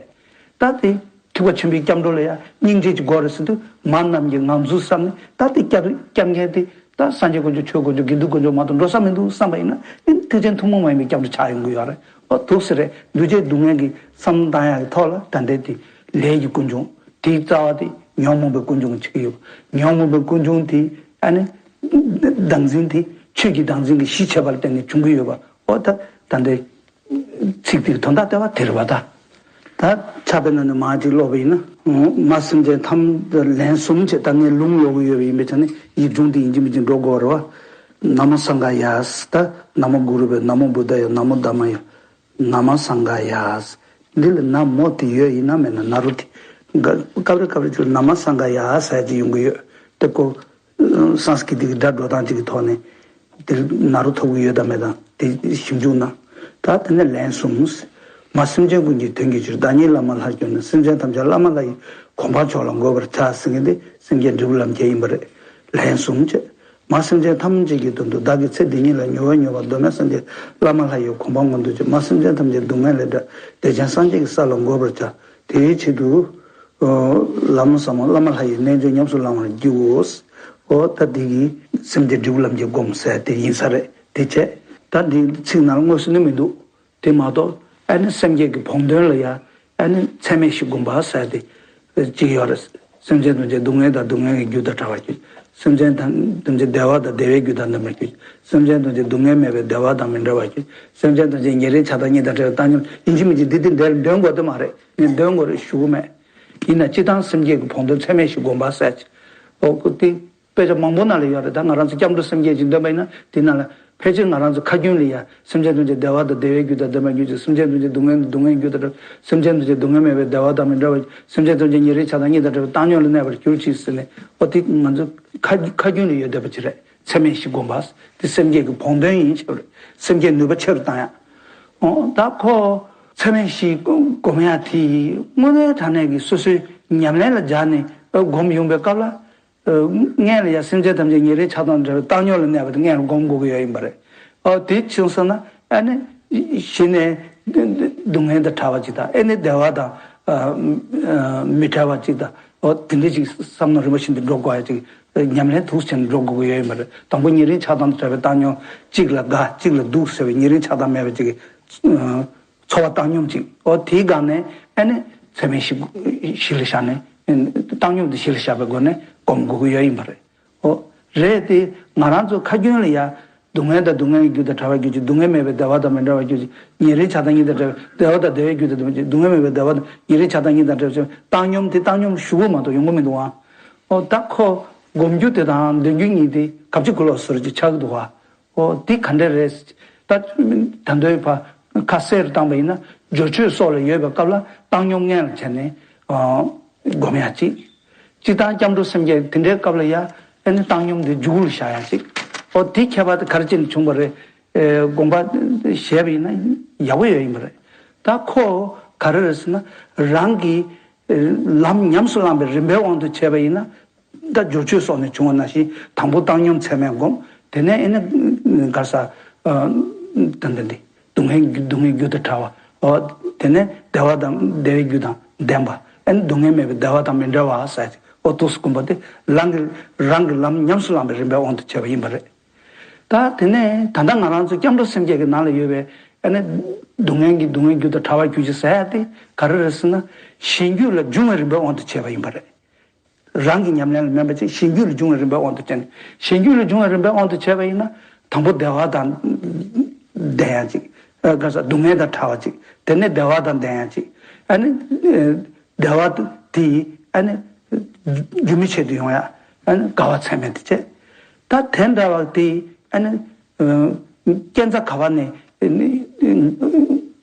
ད་དེ་ཐེག་པ་ཆེན་པོའི་སྐྱབས་འགྲོ་ལ་ཡང་སྙིང་རྗེ་གྱི་སྒོ་རེད་ཟེར་དུས། མ་རྣམས་ཀྱི་ངང་ཚུལ་བསམ་ནས་ད་དེ་སྐྱབས་སྐྱབས་མཁན་དེ་ད་སངས་རྒྱས་དཀོན་མཆོག་ཆོས་དཀོན་མཆོག་དགེ་འདུན་དཀོན་མཆོག་མ་གཏོགས་འགྲོ་ས་མི་འདུག་བསམ་པ་ཡིན་ན། ཨེ་ཐེག་ཆེན་ཐུན་མོང་མ་ཡིན་པའི་སྐྱབས་འགྲོ་ཆགས་ཡོང་གི་ཡོད་རེད། ཨོ་འདུག་སེ་རེད། འདུས་བྱས་སྡུག་བསྔལ་གྱི་བསམ་བློ་བཏང་ཡག་གི་ཐོག་ལ་ད་ལྟའི་དེ་ལས་ཀྱི་ཀུན་འབྱུང་དེའི་རྩ་བ་དེ་ཉོན་མོངས་པའི་ཀུན་འབྱུང་གི་ཆགས་ཀྱི་ཡོད། ཉོན་མོངས་པའི་ཀུན་འབྱུང་དེ་ཨ་ནི་བདག་འཛིན་དེ་ཆོས་ཀྱི་བདག་འཛིན་གྱི་གཞི་བྱས་པ་ལ་བརྟེན་ནས་བྱུང་གི་ཡོད་པ། ཨོ་ད་ད་ལྟའི་ཚིག་དེའི་དོན་དག་ལྟ་བ་དེ་རེད་པ། ད་ད་ཕྱག་དཔེ་ནང་ནས་མར་ཅིག་ཀློག་པ་ཡིན་ན། མ་སེམས་ཅན་ཐམས་ཅད། ལན་གསུམ་བྱས། ད་ངས་ལུང་ཀློག་གི་ཡོད་པ་ཡིན་པའི་ཆ་ནས་ཡིག་ཆུང་དེ་ཡིན་གཅིག་མིན་གཅིག་འགྲོ་དགོས་པ་རེད་པ། ན་མོ་སངྒ་ཡ། ད་ན་མོ་གུ་རུ་བྷྱོ། ན་མོ་བུདྡྷ་ཡ། ན་མོ་དྷརྨ་ཡ། ན་མོ་སངྒ་ཡ། འདི་ལ་ན་མོ་དེ་ཡོད་ཡིན་ན་མེད་ན་ན་རོ་དེ། སྐབས་རེ་སྐབས་རེ་ཅིག་ན་མོ་སངྒ་ཡ་ཟེར་ཅིག་ཡོང་གི་ཡོད་དེ་ཀོ། སཾ་སྐྲྀ་ཏ་གི་སྒྲ་སྒྲོག་སྟངས་གཅིག་གི་ཐོག་ནས་དེར་ན་རོ་ཐོབ་ཀྱི་ཡོད་དམ་མེད་དམ་དེ་ཞིབ་འཇུག་གནང་། ད་དེ་ནས་ལན་གསུམ། མ་སེམས་ཅན་ཀུན་གྱི་དོན་གྱི་ཕྱིར། བདག་ཉིད་བླ་མ་ལྷར་གྱུར་ནས། སེམས་ཅན་ཐམས་ཅད་བླ་མ་ལྷ་ཡི། གོ་འཕང་མཆོག་ལ་འགོད་པར་བྱ། ཟེར་མཁན་དེ་སེམས་བསྐྱེད་འབྲས་བུ་ལམ་ཁྱེར་ཡིན་པ་རེད། ལན་གསུམ་བྱས། མ་སེམས་ཅན་ཐམས་ཅད་ཀྱི་དོན་དུ། བདག་གི་ཚེ་འདི་ཉིད་ལ། མྱུར་བ་མྱུར་བར་གདོད་མའི་སངས་རྒྱས་བླ་མ་ལྷ་ཡི་གོ་འཕང་མངོན་དུ་གྱུར། མ་སེམས་ཅན་ཐམས་ཅད་སྡུག་བསྔལ་ལས་བསྒྲལ། བདེ་ཆེན་སངས་རྒྱས་ཀྱི་ས་ལ་འགོད་པར་བྱ། དེའི་ཆེད་དུ། ལམ་ཟབ་མོ་བླ་མ་ལྷ་ཡི་རྣལ་འབྱོར་ཉམས་སུ་བླང་བར་བགྱིའོ། ཨོ་ད་འདི་གིས་སེམས་བསྐྱེད་འབྲས་བུ་ལམ་གྱི་སྒོམ་ཟེར་དེ་ཡིན་ས་རེད། དེ་བྱས། ད་འདི་ཚིག་ནང་ལ་དངོས་སུ་ནི་མི་འདུག་དེ་མ་གཏོགས་ཨ་ནི་སེམས་བསྐྱེད་ཀྱི་བོགས་འདོན་ལ་ཡ་ཨ་ནི་ཚད་མེད་བཞི་བསྒོམ་པ་ཟེར་དེ་གཅིག་ཡོད་རེད། སེམས་ཅན་ཐམས་ཅད་སྡུག་བསྔལ་དང་སྡུག་བསྔལ་གྱི་རྒྱུ་དང་བྲལ་བར་གྱུར། སེམས་ཅན་ཐམས་ཅད་བདེ་བ་དང་བདེ་བའི་རྒྱུ་དང་ལྡན་པར་གྱུར། སེམས་ཅན་ཐམས་ཅད་སྡུག་བསྔལ་མེད་པའི་བདེ་བ་དང་མི་འབྲལ་བར་གྱུར། སེམས་ཅན་ཐམས་ཅད་ཉེ་རིང་ཆགས་སྡང་གཉིས་དང་བྲལ་བའི་བཏང་སྙོམས། ཡིན་གཅིག་མིན་གཅིག་འདི་དེ་འདིར་འདོན་དགོས་དེ་མ་རེད། ངས་འདོན་དགོས་རེད་ཞུ་གི་མེད། ཡིན་ན་སྤྱིར་བཏང་སེམས་བསྐྱེད་ཀྱི་བོགས་འདོན་ཚད་མེད་བཞི་བསྒོམ་པ་ཟེར་ཅིག་ཨོ་ཁོ་དེ་དཔེ་ཆ་མང་པོ་ནང་ལ་ཡོད་རེད། ད་ང་རང་ཚོ་སྐྱབས་འགྲོ་སེམས་བསྐྱེད་ཅིག་འདོན་པ་ཡིན་ན་དེ་ནང་ལ་ཕལ་ཆེར་ང་རང་ཚོ་ཁ་རྒྱུན་ལ་ཡ། སེམས་ཅན་ཐམས་ཅད་བདེ་བ་དང་བདེ་བའི་རྒྱུ་དང་ལྡན་པར་གྱུར་ཅིག་སེམས་ཅན་ཐམས་ཅད་སྡུག་བསྔལ་དང་སྡུག་བསྔལ་གྱི་རྒྱུ་དང་བྲལ། སེམས་ཅན་ཐམས་ཅད་སྡུག་བསྔལ་མེད་པའི་བདེ་བ་དང་མི་འབྲལ་བར། སེམས་ཅན་ཐམས་ཅད་ཉེ་རིང་ཆགས་སྡང་གཉིས་དང་བྲལ་བའི་བཏང་སྙོམས་ལ་གནས་པར་གྱུར་ཅིག་ཟེར་ནས། ཨོ་དེ་ང་ཚོ་ཁ་ཁ་རྒྱུན་ལ་ཡོད་བསྡད་པ་ཅིག་རེད། ཚད་མེད་བཞི་བསྒོམ་པ། དེ་སེམས་བསྐྱེད་ཀྱི་བོགས་འདོན་ཡིན་ཆེ་བ་རེད། སེམས་བསྐྱེད་ནུས་པ་ཆེ་རུ་བཏང་ཡ། ཨོ་ད་ཁོ་ཚད་མེད་བཞི་བསྒོམ་ཡ་དེ་དངོས་གནས་དྲང་གནས་ཀྱི་སོ་སོའི་ཉམས་ལེན་ལ་སྦྱར་ནས་བསྒོམ་ཡོང་པའི་སྐབས་ལ། སྔོན་ལ་ཡང་སེམས་ཅན་ཐམས་ཅད་ཉེ་རིང་ཆགས་སྡང་བྲལ་བའི་བཏང་སྙོམས་ལ་གནས་པ་དེ་སྔོན་ལ་བསྒོམ་དགོས་ཀྱི་ཡོད་ཡིན་པ་རེད། ཨོ་དེ་ཕྱིན་སོང་ན་ཨ་ནི་གཞི་ནས་སྡུག་བསྔལ་དང་བྲལ་བ་ཅིག་དང་། ཨ་ནི་བདེ་བ་དང་མི་བྲལ་བ་ཅིག་དང་། ཨོ་དེ་འདྲ་ཅིག་བསམ་མནོ་རིམ་པ་བཞིན་དུ་འགྲོ་དགོས་ཡ་ཅིག་ཉམས་ལེན་དུ་བྱས་ནས་འགྲོ་དགོས་ཀྱི་ཡོད་ཡིན་པ་རེད། དང་པོ་ཉེ་རིང་ཆགས་སྡང་དང་བྲལ་བའི་བཏང་སྙོམས། གཅིག་ལ་དགའ་གཅིག་ལ་སྡུག་ཟེར་བའི་ཉེ་རིང་ཆགས་སྡང་མེད་པ་ཅིག་གི་ཚོར་བ་བཏང་སྙོམས་ཅིག་ཨོ་དེའི་སྒང་ནས་ཨ་ནི་ཚད་མེད་བཞི་གཞི་ལ་བཞག་ནས། བཏང་སྙོམས་དེ་གཞི་ལ་བཞག་པའི་སྒོ་ནས་སྒོམ་དགོས་ཀྱི་ཡོད་ཡིན་པ་རེད། ཨོ་རེད་དེ། ང་རང་ཚོ་ཁ་རྒྱུན་ལ་ཡ། སྡུག་བསྔལ་དང་སྡུག་བསྔལ་གྱི་རྒྱུ་དང་བྲལ་བར་གྱུར་ཅིག་སྡུག་བསྔལ་མེད་པའི་བདེ་བ་དང་མི་འབྲལ་བར་གྱུར་ཅིག་ཉེ་རིང་ཆགས་སྡང་གཉིས་དང་བྲལ་བའི་བདེ་བ་དང་བདེ་བའི་རྒྱུ་དང་ལྡན་པ་ཅིག་སྡུག་བསྔལ་མེད་པའི་བདེ་བ་དང་ཉེ་རིང་ཆགས་སྡང་གཉིས་དང་བྲལ་བའི་བཏང་སྙོམས་དེ་བཏང་སྙོམས་ཞུ་དགོས་མ་གཏོགས་ཡོང་གི་མི་འདུག་ཨ། ཨོ་ད་ཁོ་སྒོམ་རྒྱུ་དེ་དང་འདོན་རྒྱུ་གཉིས་དེ་གབ་ཅིག་གུ་ལོག་ཟུར་ཅིག་ཆགས་ཀྱི་འདུག་ཨ། ཨོ་འདི་ག་འདྲ་རེད། ད་ད་འདོད་པ་ཁ་གསལ་རུ་བཏང་པ་ཡིན་ན། སྦྱོར་ཆོས་སོགས་ལ་ཡོད་པའི་སྐབས་ལ་བཏང་སྙོམས་སྔོན་ལ་བྱས་ནས་ཨ་སྒོམ་ཡ་གཅིག་སྤྱིར་བཏང་སྐྱབས་འགྲོ་སེམས་བསྐྱེད་དེ་འདྲའི་སྐབས་ལ་ཡ་ཨ་ནི་བཏང་སྙོམས་དེ་མཇུག་ལ་བཞག་ཡ་གཅིག་ཨོ་དེ་ཁྱད་པར་དེ་ག་རེ་བྱས་ནས་བྱུང་བ་རེད། ཨེ་དགོངས་པ་བཞེས་པ་ཡིན་ན་ཡག་པོ་ཡོད་ཡིན་པ་རེད། ད་ཁོ་ག་རེ་རེད་ཟེར་ན། རང་གི་ལམ་ཉམས་སུ་བླངས་པའི་རིམ་པའི་དབང་དུ་བྱས་པ་ཡིན་ན། ད་སྦྱོར་ཆོས་སོགས་ནས་བྱུང་བ་ནང་བཞིན། དང་པོ་བཏང་སྙོམས་ཚད་མས་བསྒོམ། དེ་ནས་ཨེ་ནི་ག་ས་ད་འདི་འདི་སྡུག་བསྔལ་སྡུག་བསྔལ་རྒྱུ་དང་བྲལ་བ། ཨོ་དེ་ནས་བདེ་བ་དང་བདེ་བའི་རྒྱུ་དང་ལྡན་པ། ཨེ་ནི་སྡུག་བསྔལ་མེད་པའི་བདེ་བ་དང་མི་འབྲལ་བ་ཟེར། ཨོ་ཐུགས་སུ་བསྐུམ་པ་དེ་རང་གི་རང་གི་ལམ་ཉམས་སུ་བླངས་པའི་རིམ་པའི་དབང་དུ་བྱས་པ་ཡིན་པ་རེད། ད་དེ་ནས་ད་ལྟ་ང་རང་ཚོ་སྐྱབས་འགྲོ་སེམས་བསྐྱེད་ཀྱི་ནང་ལ་ཡོད་པའི་ཨ་ནི་སྡུག་བསྔལ་གྱི་སྡུག་བསྔལ་རྒྱུ་དང་བྲལ་བར་གྱུར་ཅིག་ཟེར་ཡ་དེ་ག་རེ་རེད་ཟེར་ན། གཞན་རྒྱུད་ལ་འབྱུང་བའི་རིམ་པའི་དབང་དུ་བྱས་པ་ཡིན་པ་རེད། རང་གི་ཉམས་ལེན་ལ་མིན་པ་ཅིག་གཞན་རྒྱུད་ལ་འབྱུང་བའི་རིམ་པའི་དབང་དུ་བྱས་ནས། གཞན་རྒྱུད་ལ་འབྱུང་བའི་རིམ་པའི་དབང་དུ་བྱས་པ་ཡིན་ན། དང་པོ་བདེ་བ་དང་ལྡན་ཡ་ཅིག་ཨ་ག་ས་སྡུག་བསྔལ་དང་བྲལ་བ་ཅིག་དེ་ནས་བདེ་བ་དང་ལྡན་ཡ་ཅིག་ཨ་ནི་ཨ་བདེ་བ་དེ་ཨ་ནི་རྒྱུན་མི་ཆད་དུ་ཡོང་ཡ། ཨ་ནི་དགའ་བ་ཚད་མེད་དུ་བྱེད། ད་དེ་འདྲ་བ་དེ་ཨ་ནི་ཨ་སྐྱེ་འཚར་ག་བ་ནས་ཨ་ནི་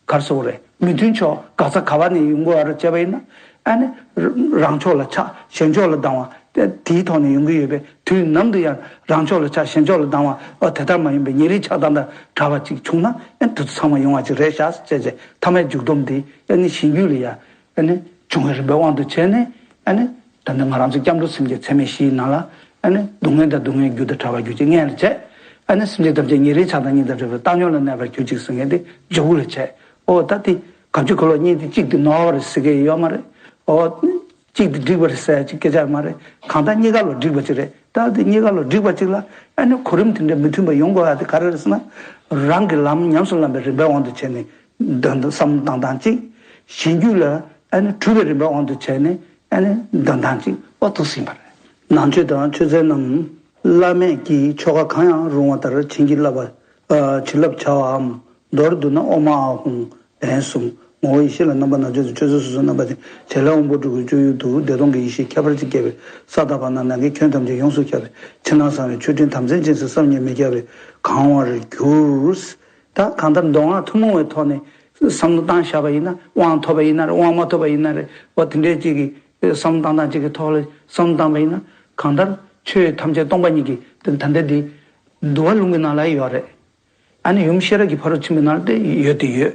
ག་རེ་ཟེར་དགོས་རེད། མི་མཐུན་ཕྱོགས་འགག་རྩ་ག་བ་ནས་ཡོང་དགོས་པ་རེད་བྱས་པ་ཡིན་ན། ཨ་ནི་རང་ཕྱོགས་ལ་ཆགས་གཞན་ཕྱོགས་ལ་སྡང་བ་དེ་དེའི་ཐོག་ནས་ཡོང་གི་ཡོད་པས། དུས་ནམ་དུ་ཡང་རང་ཕྱོགས་ལ་ཆགས་གཞན་ཕྱོགས་ལ་སྡང་བ་ཨ་དེ་ལྟར་མ་ཡིན་པའི་ཉེ་རིང་ཆགས་སྡང་དང་བྲལ་བ་ཅིག་བྱུང་ན། ཨ་ནི་དེ་ཚོ་ཚང་མ་ཡོང་བ་ཅིག་རེད་ཤག་ཅེས་བྱས། ཐ་མའི་མཇུག་སྡོམ་དེ་ཨ་ནི་གཞན་རྒྱུད་ལ་ཡ་ཨ་ནི་འབྱུང་བའི་རིམ་པའི་དབང་དུ་བྱས་ནས། ཨ་ནི་ད་ལྟ་ང་རང་ཚོ་སྐྱབས་འགྲོ་སེམས་བསྐྱེད་ཚད་མེད་བཞིའི་ནང་ལ། ཨ་ནི་སྡུག་བསྔལ་དང་སྡུག་བསྔལ་རྒྱུ་དང་བྲལ་བར་གྱུར་ཅིག་མངོན་ལ་བྱས། ཨ་ནི་སེམས་ཅན་ཐམས་ཅད་ཉེ་རིང་ཆགས་སྡང་གཉིས་དང་བྲལ་བའི་བཏང་སྙོམས་ལ་གནས་པར་གྱུར་ཅིག་ཟེར་མཁན་དེ་ཇོ་བོ་ལ་བྱས། ཨོ་ད་དེ་གབ་ཅིག་གོ་ལོག་གཉིས་དེ་གཅིག་དེ་ནོར་བ་རེད་ཟེར་མཁན་ཡོད་མ་རེད། ཨོ་གཅིག་དེ་འགྲིག་པ་རེད་ཟེར་ཅིག་སྐད་ཆ་མ་རེད། གང་ལྟར་གཉིས་ཀ་ལོ་འགྲིག་པ་ཅིག་རེད། ད་དེ་གཉིས་ཀ་ལོ་འགྲིག་པ་ཅིག་ལ་ཨ་ནི་གོ་རིམ་དེ་འདྲ་མི་མཐུན་པ་ཡོང་དགོས་ཡ་དེ་ག་རེ་རེད་ཟེར་ན། རང་གི་ལམ་ཉམས་སུ་བླངས་པའི་རིམ་པའི་དབང་དུ་བྱས་ནས། འདོན་བསམ་བློ་བཏང་སྟངས་གཅིག་གཞན་རྒྱུད་ལ་ཨ་ནི་གྲུབ་པའི་རིམ་པའི་དབང་དུ་བྱས་ནས་ཨ་ནི་འདོན་སྟངས་གཅིག་ཨོ་ཐུགས་ཟིན་པ་རེད། ནང་ཆོས་དང་མཆོད་རྫས་རྣམས། བླ་མེད་ཀྱི་ཆོ་ག་གང་ཡང་རུང་བ་ལྟར་བྱིན་གྱིས་བརླབ་པ། ཨ་བྱིན་རླབས་བྱ་བའམ། མདོར་བསྡུ་ན་ཨོཾ་ཨཱཿཧཱུྃ་ལན་གསུམ། ངོ་བོ་ཡེ་ཤེས་ལ་རྣམ་པར་སྣང་མཆོད་དུ། མཆོད་རྫས་སོ་སོའི་རྣམ་པ་ཅན། བྱེད་ལས་དབང་པོ་དྲུག་གི་སྤྱོད་ཡུལ་དུ། བདེ་སྟོང་གི་ཡེ་ཤེས་ཁྱད་པར་ཅན་བསྐྱེད་པའི་ས་དང་བར་སྣང་ནམ་མཁའི་ཁྱོན་ཐམས་ཅད་ཡོངས་སུ་ཁྱབ་པའི་ཕྱི་ནང་གསང་བའི་མཆོད་སྤྲིན་དམ་ཚིག་ཅན་གྱི་བསམ་གྱིས་མི་ཁྱབ་པས་གང་བར་གྱུར། ད་གང་ལྟར་མདོ་སྔགས་ཐུན་མོང་བའི་ཐོག་ནས་བསམ་བློ་བཏང་བཞག་པ་ཡིན་ན། དབང་ཐོབ་པ་ཡིན་ན་རེད། དབང་མ་ཐོབ་པ་ཡིན་ན་རེད། འོ་དེ་འདྲའི་ཅིག་གི་བསམ་བློ་བཏང་སྟངས་ཅིག་གི་ཐོག་ལ་བསམ་བློ་བཏང་པ་ཡིན་ན། གང་ལྟར་ཆོས་ཐམས་ཅད་སྟོང་པ་ཉིད་ཀྱི་དེ་ད་ལྟ་འདི་འདུལ་བ་ལུང་གི་ནང་ལ་ཡོད་རེད། ཨ་ནི་ཡུམ་ཤེས་རབ་ཀྱི་ཕ་རོལ་ཕྱིན་པའི་ནང་ལ་དེ་ཡོད་དེ་ཡོད།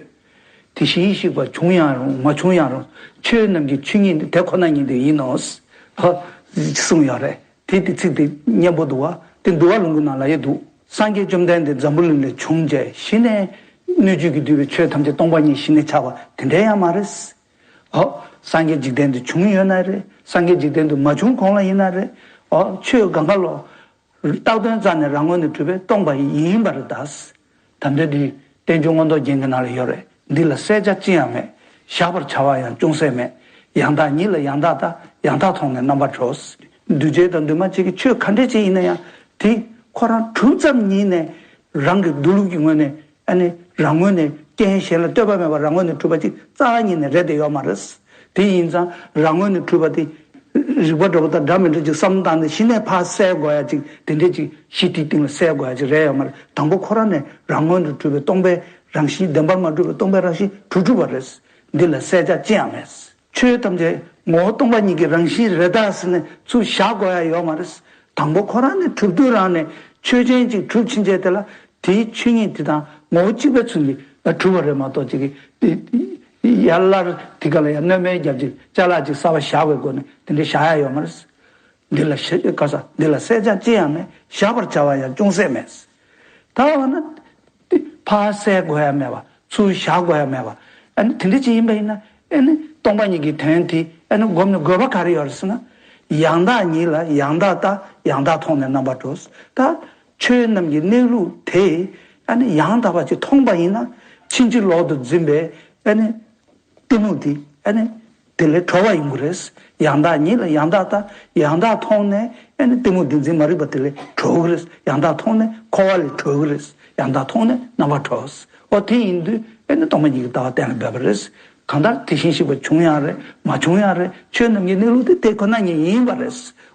དེ་བཞིན་གཤེགས་པ་བྱུང་ཡང་རུང་མ་བྱུང་ཡང་རུང་། ཆོས་རྣམས་ཀྱི་ཆོས་ཉིད་ནི་དེ་ཁོ་ན་ཉིད་དུ་ཡིན་ནོ། ཧོ། གསུངས་ཡོད་རེད། དེ་དེ་ཚིག་དེ་སྙན་པོ་འདུག་བ། དེ་འདུལ་བ་ལུང་གི་ནང་ལ་ཡོད་འདུག་སངས་རྒྱས་བཅོམ་ལྡན་འདས་འཛམ་བུ་གླིང་ལ་བྱུང་རྗེས་གཞི་ནས་སྣོད་བཅུད་ཀྱིས་བསྡུས་པའི་ཆོས་ཐམས་ཅད་སྟོང་པ་ཉིད་གཞི་ནས་ཆགས་པ་དེ་འདྲའི་ཡང་མ་རེད། ཨོ། སངས་རྒྱས་འཇིག་རྟེན་དུ་བྱུང་ཡོད་ན་རེད། སངས་རྒྱས་འཇིག་རྟེན་དུ་མ་བྱུང་གོང་ལ་ཡིན་ན་རེད། ཨོ། ཆོས་གང་ག་ལོ། བཏགས་དོན་རྩ་ནས་རང་ངོས་ནས་གྲུབ་པས་སྟོང་པ་ཡིན་པར་གདའ། ད་ལྟ་འདི་བསྟན་བཅོས་མངོན་རྟོགས་རྒྱན་གྱི་ནང་ལ་ཡོད་རེད། འདི་ལ་གསལ་ཆ་ཅི་ཡང་མེད། བཞག་པར་བྱ་བ་ཡང་ཅུང་ཟད་མེད། ཡང་དག་ཉིད་ལ་ཡང་དག་ལྟ། ཡང་དག་མཐོང་ནས་རྣམ་པར་གྲོལ། འདུས་བྱས་དང་འདུས་མ་བྱས་ཀྱི་ཆོས་ག་འདྲ་ཅིག་ཡིན་ན་ཡང་། དེ་ཁོ་རང་གྲུབ་ཙམ་ཉིད་ནས་རང་གི་འདུལ་ལུགས་ཀྱི་ངོས་ནས། ཨ་ནི་རང་ངོས་ནས་རྐྱེན་གཞན་ལ་ལྟོས་པ་མེད་པར་རང་ངོས་ནས་གྲུབ་པ་ཅིག་རྩ་བ་ཉིད་ནས་རེད་དེ་ཡོད་མ་རེད། དེ་ཡིན་ཙང་རང་ངོས་ནས་གྲུབ་པ་དེ། རིགས་པ་འདྲ་པོ་དང་འདྲ་མི་འདྲ་ཅིག་བསམ་བློ་བཏང་ནས་གཞི་ནས་ཕར་གསལ་དགོས་ཡ་ཅིག་དེ་འདྲས་ཅིག་གཞི་དེའི་སྟེང་ལ་གསལ་དགོས་ཡ་ཅིག་རེད་ཡོད་མ་རེད། དང་པོ་ཁོ་རང་ནས་རང་ངོས་ནས་གྲུབ་པའི་སྟོང་པའི་རང་བཞིན། བདེན་པར་མ་གྲུབ་པའི་སྟོང་པའི་རང་བཞིན་གྲུབ་གྲུབ་པ་རེད། འདི་ལ་གསལ་ཆ་ཅི་ཡང་མེད། ཆོས་ཐམས་ཅད་ངོ་བོ་སྟོང་པ་ཉིད་ཀྱི་རང་བཞིན་རེད་ད་ཟེར་ནས་ཚུར་བཞག་དགོས་ཡ་ཡོད་མ་རེད། དང་པོ་ཁོ་རང་ནས་གྲུབ་དུས་རང་ནས་ཆོས་ཅན་ཅིག་གྲུབ་ཕྱིན་ཆད་དེ་ལ། དེའི་ཆོས་ཉིད་དེ་དང་ངོ་བོ་གཅིག་པའི་ཚུལ་གྱིས་གྲུབ་པ་རེད་མ་གཏོགས། ཅིག་གིས་ཡར་སླར་དེ་ག་ལ་ཡང་སྣོན་པ་རྒྱབ་ཅིག་ཅ་ལག་ཅིག་གསར་པ་བཞག་པའི་སྒོ་ནས་དེ་འདྲ་བཞག་ཡ་ཡོད་མ་རེད། འདི་ལ་ཤེས་ག་ས་འདི་ལ་གསལ་ཆ་ཅི་ཡང་མེད། བཞག་པར་བྱ་བ་ཡང་ཅུང་ཟད་མེད། ད་འོ་ན། དེ་ཕར་གསལ་དགོས་ཡ་མེད་པ། ཚུར་བཞག་དགོས་ཡ་མེད་པ། ཨ་ནི་དེ་འདྲ་ཅིག་ཡིན་པ་ཡིན་ན། ཨ་ནི་སྟོང་པ་ཉིད་ཀྱི་དོན་དེ་ཨ་ནི་སྒོམ་ནས་དགོས་པ་ག་རེ་ཡོད་རེད་ཟེར་ན། ཡང་དག་ཉིད་ལ་ཡང་དག་ལྟ། ཡང་དག་མཐོང་ནས་རྣམ་པར་གྲོལ། ད་ཆོས་རྣམས་ཀྱི་གནས་ལུགས་དེ་ཨ་ནི་ཡང་དག་པ་ཅིག་མཐོང་པ་ཡིན་ན། ཕྱིན་ཅི་ལོག་ཏུ་འཛིན་པའི་ཨ་ནི་གཏི་མུག་དེ་ཨ་ནི་དེ་ལས་གྲོལ་བ་ཡོང་གི་རེད། ཡང་དག་ཉིད་ལ་ཡང་དག་ལྟ། ཡང་དག་མཐོང་ནས་ཨ་ནི་གཏི་མུག་བདེན་འཛིན་མ་རིག་པ་དེ་ལས་གྲོལ་གི་རེད། ཡང་དག་མཐོང་ནས་འཁོར་བ་ལས་གྲོལ་གི་རེད། ཡང་དག་མཐོང་ནས་རྣམ་པར་གྲོལ། ཨོ་དེ་ཡིན་དུས་ཨ་ནི་སྟོང་པ་ཉིད་ཀྱི་ལྟ་བ་གཏན་ལ་འབེབས་པ་རེད། གང་ལྟར་དེ་བཞིན་གཤེགས་པ་བྱུང་ཡང་རེད། མ་བྱུང་ཡང་རེད། ཆོས་རྣམས་ཀྱི་གནས་ལུགས་དེ་དེ་ཁོ་ན་ཉིད་ཡིན་པ་རེད།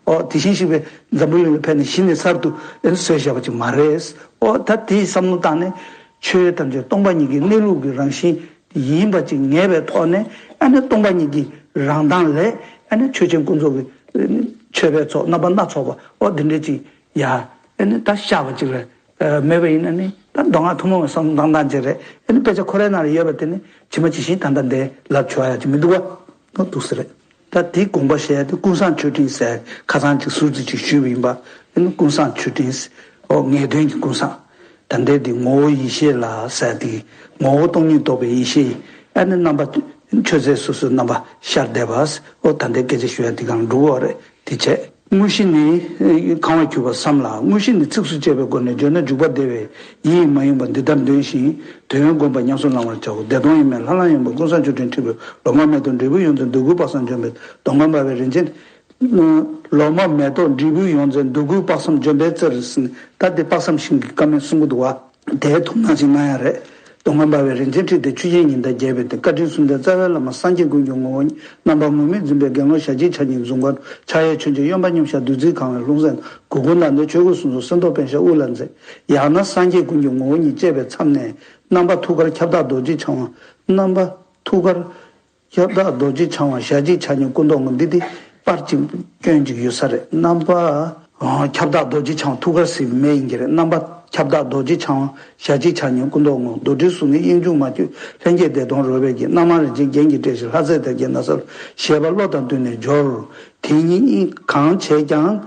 ཨོ་དེ་བཞིན་གཤེགས་པས་འཛམ་བུ་གླིང་ལ་ཕེབས་ནས་གཞི་ནས་གསར་དུ་ཨ་ནི་བཟོས་བཞག་པ་ཅིག་མ་རེད། ཨོ་ད་དེའི་བསམ་བློ་བཏང་ནས་ཆོས་ཐམས་ཅད་སྟོང་པ་ཉིད་ཀྱི་གནས་ལུགས་ཀྱི་རང་བཞིན་ཡིན་པ་ཅིག་ངེས་པའི་ཐོག་ནས། ཨ་ནི་སྟོང་པ་ཉིད་ཀྱི་རང་མདངས་ལས་ཨ་ནི་ཆོས་ཅན་ཀུན་རྫོབ་ཀྱི་མཆོད་པའི་ཚོགས་རྣམ་པ་སྣ་ཚོགས་པ་ཨོ་དེ་འདྲས་ཅིག་ཡ་ཨ་ནི་ད་བཤད་པ་ཅིག་རེད། མེད་པ་ཡིན་ན་ནི་ད་མདོ་སྔགས་ཐུན་མོང་བའི་བསམ་བློ་བཏང་སྟངས་ཅིག་རེད། ཨ་ནི་དཔེ་ཆ་ཁོ་རའི་ནང་ལ་ཡོད་པ་དེ་ནི་ཇི་མ་ཇི་བཞིན་ད་ལྟ་འདི་ལབ་ཆོག་ཡ་ཅིག་མི་འདུག་བ། འོ་འདུག་ས་རེད། ད་དེའི་དགོངས་པ་བཞེས་ཏེ་ཀུན་བཟང་མཆོད་སྤྲིན་ཟེར་ཁ་སང་ཅིག་ཟུར་ཙམ་ཅིག་ཞུས་པ་ཡིན་པ། ཨ་ནི་ཀུན་བཟང་མཆོད་སྤྲིན། ཨོ་ངེས་དོན་གྱི་ཀུན་བཟང་། ད་ལྟའི་འདི་ངོ་བོ་ཡེ་ཤེས་ལ་ཟེར་དེ། ངོ་བོ་སྟོང་ཉིད་རྟོགས་པའི་ཡེ་ཤེས། ཨ་ནི་རྣམ་པ་མཆོད་རྫས་སོ་སོའི་རྣམ་པ་ཤར་བསྡད་པ། ཨོ་ད་ལྟའི་སྐད་ཆ་ཞུ་ཡ་དེ་གང་འགྲོ་བ་རེད། དེ་བྱས། དངོས་གཞི་ནི་གང་བར་གྱུར་པར་བསམ་ལ། དངོས་གཞི་ནི་ཚིགས་སུ་བཅད་པའི་སྒོ་ནས་བརྗོད་ན་འཇུག་པ་བདེ་བས་ཡིད་མ་ཡེངས་པ་འདི་ལྟར་འདོན་ཞིང་། དོན་བསྒོམ་པ་ཉམས་སུ་བླང་བར་བྱའོ། བདེ་སྟོང་ཡིན་མིན་ལྷ་ལམ་ཡངས་པའི་ཀུན་བཟང་མཆོག་སྤྲིན་འཁྲིགས་པའི། ལོ་མ་མེ་ཏོག་འབྲས་བུ་ཡོངས་འཛིན་འདོད་དགུའི་དཔག་བསམ་ལྗོན་པའི། མདོ་སྔགས་སྨྲ་བའི་རིན་ཆེན། ལོ་མ་མེ་ཏོག་འབྲས་བུ་ཡོངས་འཛིན་འདོད་དགུའི་དཔག་བསམ་ལྗོན་པའི་རྩེར་ཟིན། ད་དེ་དཔག་བསམ་ཤིང་གི་བཀའ་མའི་གསུང་གི་འདུག་བ། དེའི་ཐུགས་སྣང་ཞིག་གནང་ཡ་རེད། མདོ་སྔགས་སྨྲ་བའི་རིན་ཆེན་ཁྲིད་དེ་ཆུ་སྐྱེས་ཉི་ཟླ་རྒྱས་པའི་སྟེང་། བཀའ་དྲིན་གསུམ་ལྡན་རྩ་བའི་བླ་མ་སངས་རྒྱས་ཀུན་གྱི་ངོ་བོ་ཉིད། རྣམ་པ་ངུར་སྨྲིག་འཛིན་པའི་དགེ་སློང་ཞལ་གཅིག་ཕྱག་གཉིས་འཛུམ་དཀར། ཕྱག་གཡས་མཆོད་མཇལ་གཡོན་པ་མཉམ་བཞག་བདུད་རྩིས་གང་བའི་ལྷུང་བཟེད། གུར་གུམ་བསྣམས་ནས་ཆོས་གོས་གསུམ་ཚོགས་གསེར་མདོག་དཔེ་ཞལ་དབུ་ལ་མཛེས། ཡང་ན་སངས་རྒྱས་ཀུན་གྱི་ངོ་བོ་ཉིད་བཅས་པའི་མཚམས་ནས། རྣམ་པ་ཐུགས་ཀར་ཁྱབ་བདག་རྡོ་རྗེ་འཆང་བ། རྣམ་པ་ཐུགས་ཀར་ཁྱབ་བདག་རྡོ་རྗེ་འཆང་བ། ཞལ་གཅིག་ཕྱག་གཉིས་སྐུ་མདོག་སྔོ། འདི་དེ་པར་གཅིག་སྐྱོན་གཅིག་ཡོད་ས་རེད། རྣམ་པ་ཁྱབ་བདག་རྡོ་རྗེ་འཆང་བ། ཐུགས་ཀར་ཟེར་བའི་མེ་ཡིན་གྱི་རེད། རྣམ་པ་ཁྱབ་བདག་རྡོ་རྗེ་འཆང་བ། ཞལ་གཅིག་ཕྱག་གཉིས་སྐུ་མདོག་སྔོ། རྡོར་དྲིལ་གཟུགས་ནི་དབྱིངས་ཕྱུག་མ་བཅོས། ལྷན་སྐྱེས་བདེ་སྟོང་རོལ་པའི་རྒྱན། རྣམ་སྨིན་རིན་ཆེན་རྒྱན་གྱིས་སྤྲས་ཤིང་། ལྷ་རྫས་དར་གྱི་ན་བཟའ་ལ། བཞད་པ་བློ་དང་བསྟུན་ནས་སྦྱོར། དེ་ཉིད་གང་བྱས་ཀྱང་།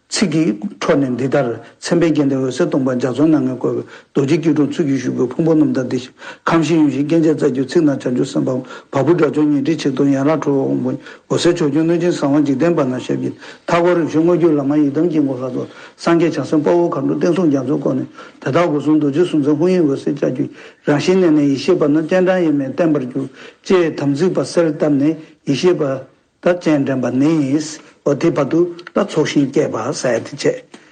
ཚིག་གི་འཕྲོ་ནས་འདི་ལྟར། མཚན་དཔེའི་རྒྱན་ལྡན་འོད་ཟེར་སྟོང་པ་འཇའ་ཚོན་སྣ་ལྔའི་བཀོད་པའི། རྡོ་རྗེ་སྐྱིལ་ཀྲུང་ཚུལ་གྱིས་བཞུགས་པའི་ཕུང་པོ་རྣམ་དག་འདི་ཞིག་ཁམས་བཞི་ཡུམ་བཞི་སྐྱེ་མཆེད་རྩ་རྒྱུད་ཚིག་རྣམས་བྱང་ཆུབ་སེམས་དཔའ། བ་སྤུ་དགྲ་བཅོམ་ཉི་ཁྲི་ཆིག་སྟོང་ཡན་ལག་ཁྲོ་བོའི་དབང་པོ། འོད་ཟེར་ཕྱོགས་སྐྱོང་གནོད་སྦྱིན་གསང་བ་འཇིག་རྟེན་པ་རྣམས་ཞབས་ཀྱི། མཐའ་སྐོར་རིམ་བྱོན་དངོས་བརྒྱུད་བླ་མ་ཡི་དམ་དཀྱིལ་འཁོར་ལྷ་ཚོགས། སངས་རྒྱས་བྱང་སེམས་དཔའ་བོ་མཁའ་འགྲོ་བསྟན་སྲུང་རྒྱ་མཚོའི་སྐོར་ནས། དེ་དག་སྒོ་གསུམ་རྡོ་རྗེ་གཟུང་འཛིན་ཧཱུྃ་ཡིག་འོད་ཟེར་ལྕགས་ཀྱུ། རང་བཞིན་གནས་ནས་ཡེ་ཤེས་པ་རྣམས་སྤྱན་དྲངས་ཡེ་མེད་བརྟན་པར་གྱུར། ཅེས་དམ་ཚིག་པ་གསལ་བཏབ་ནས་ཡེ་ཤེས་པ། ད་སྤྱན་འདྲེན་པ་ནི། འོ་དེ་བར་དུ་ད་ཚོགས་ཞིང་བསྐྱེད་པ་ཟེར་ཡ་དེ་བྱས།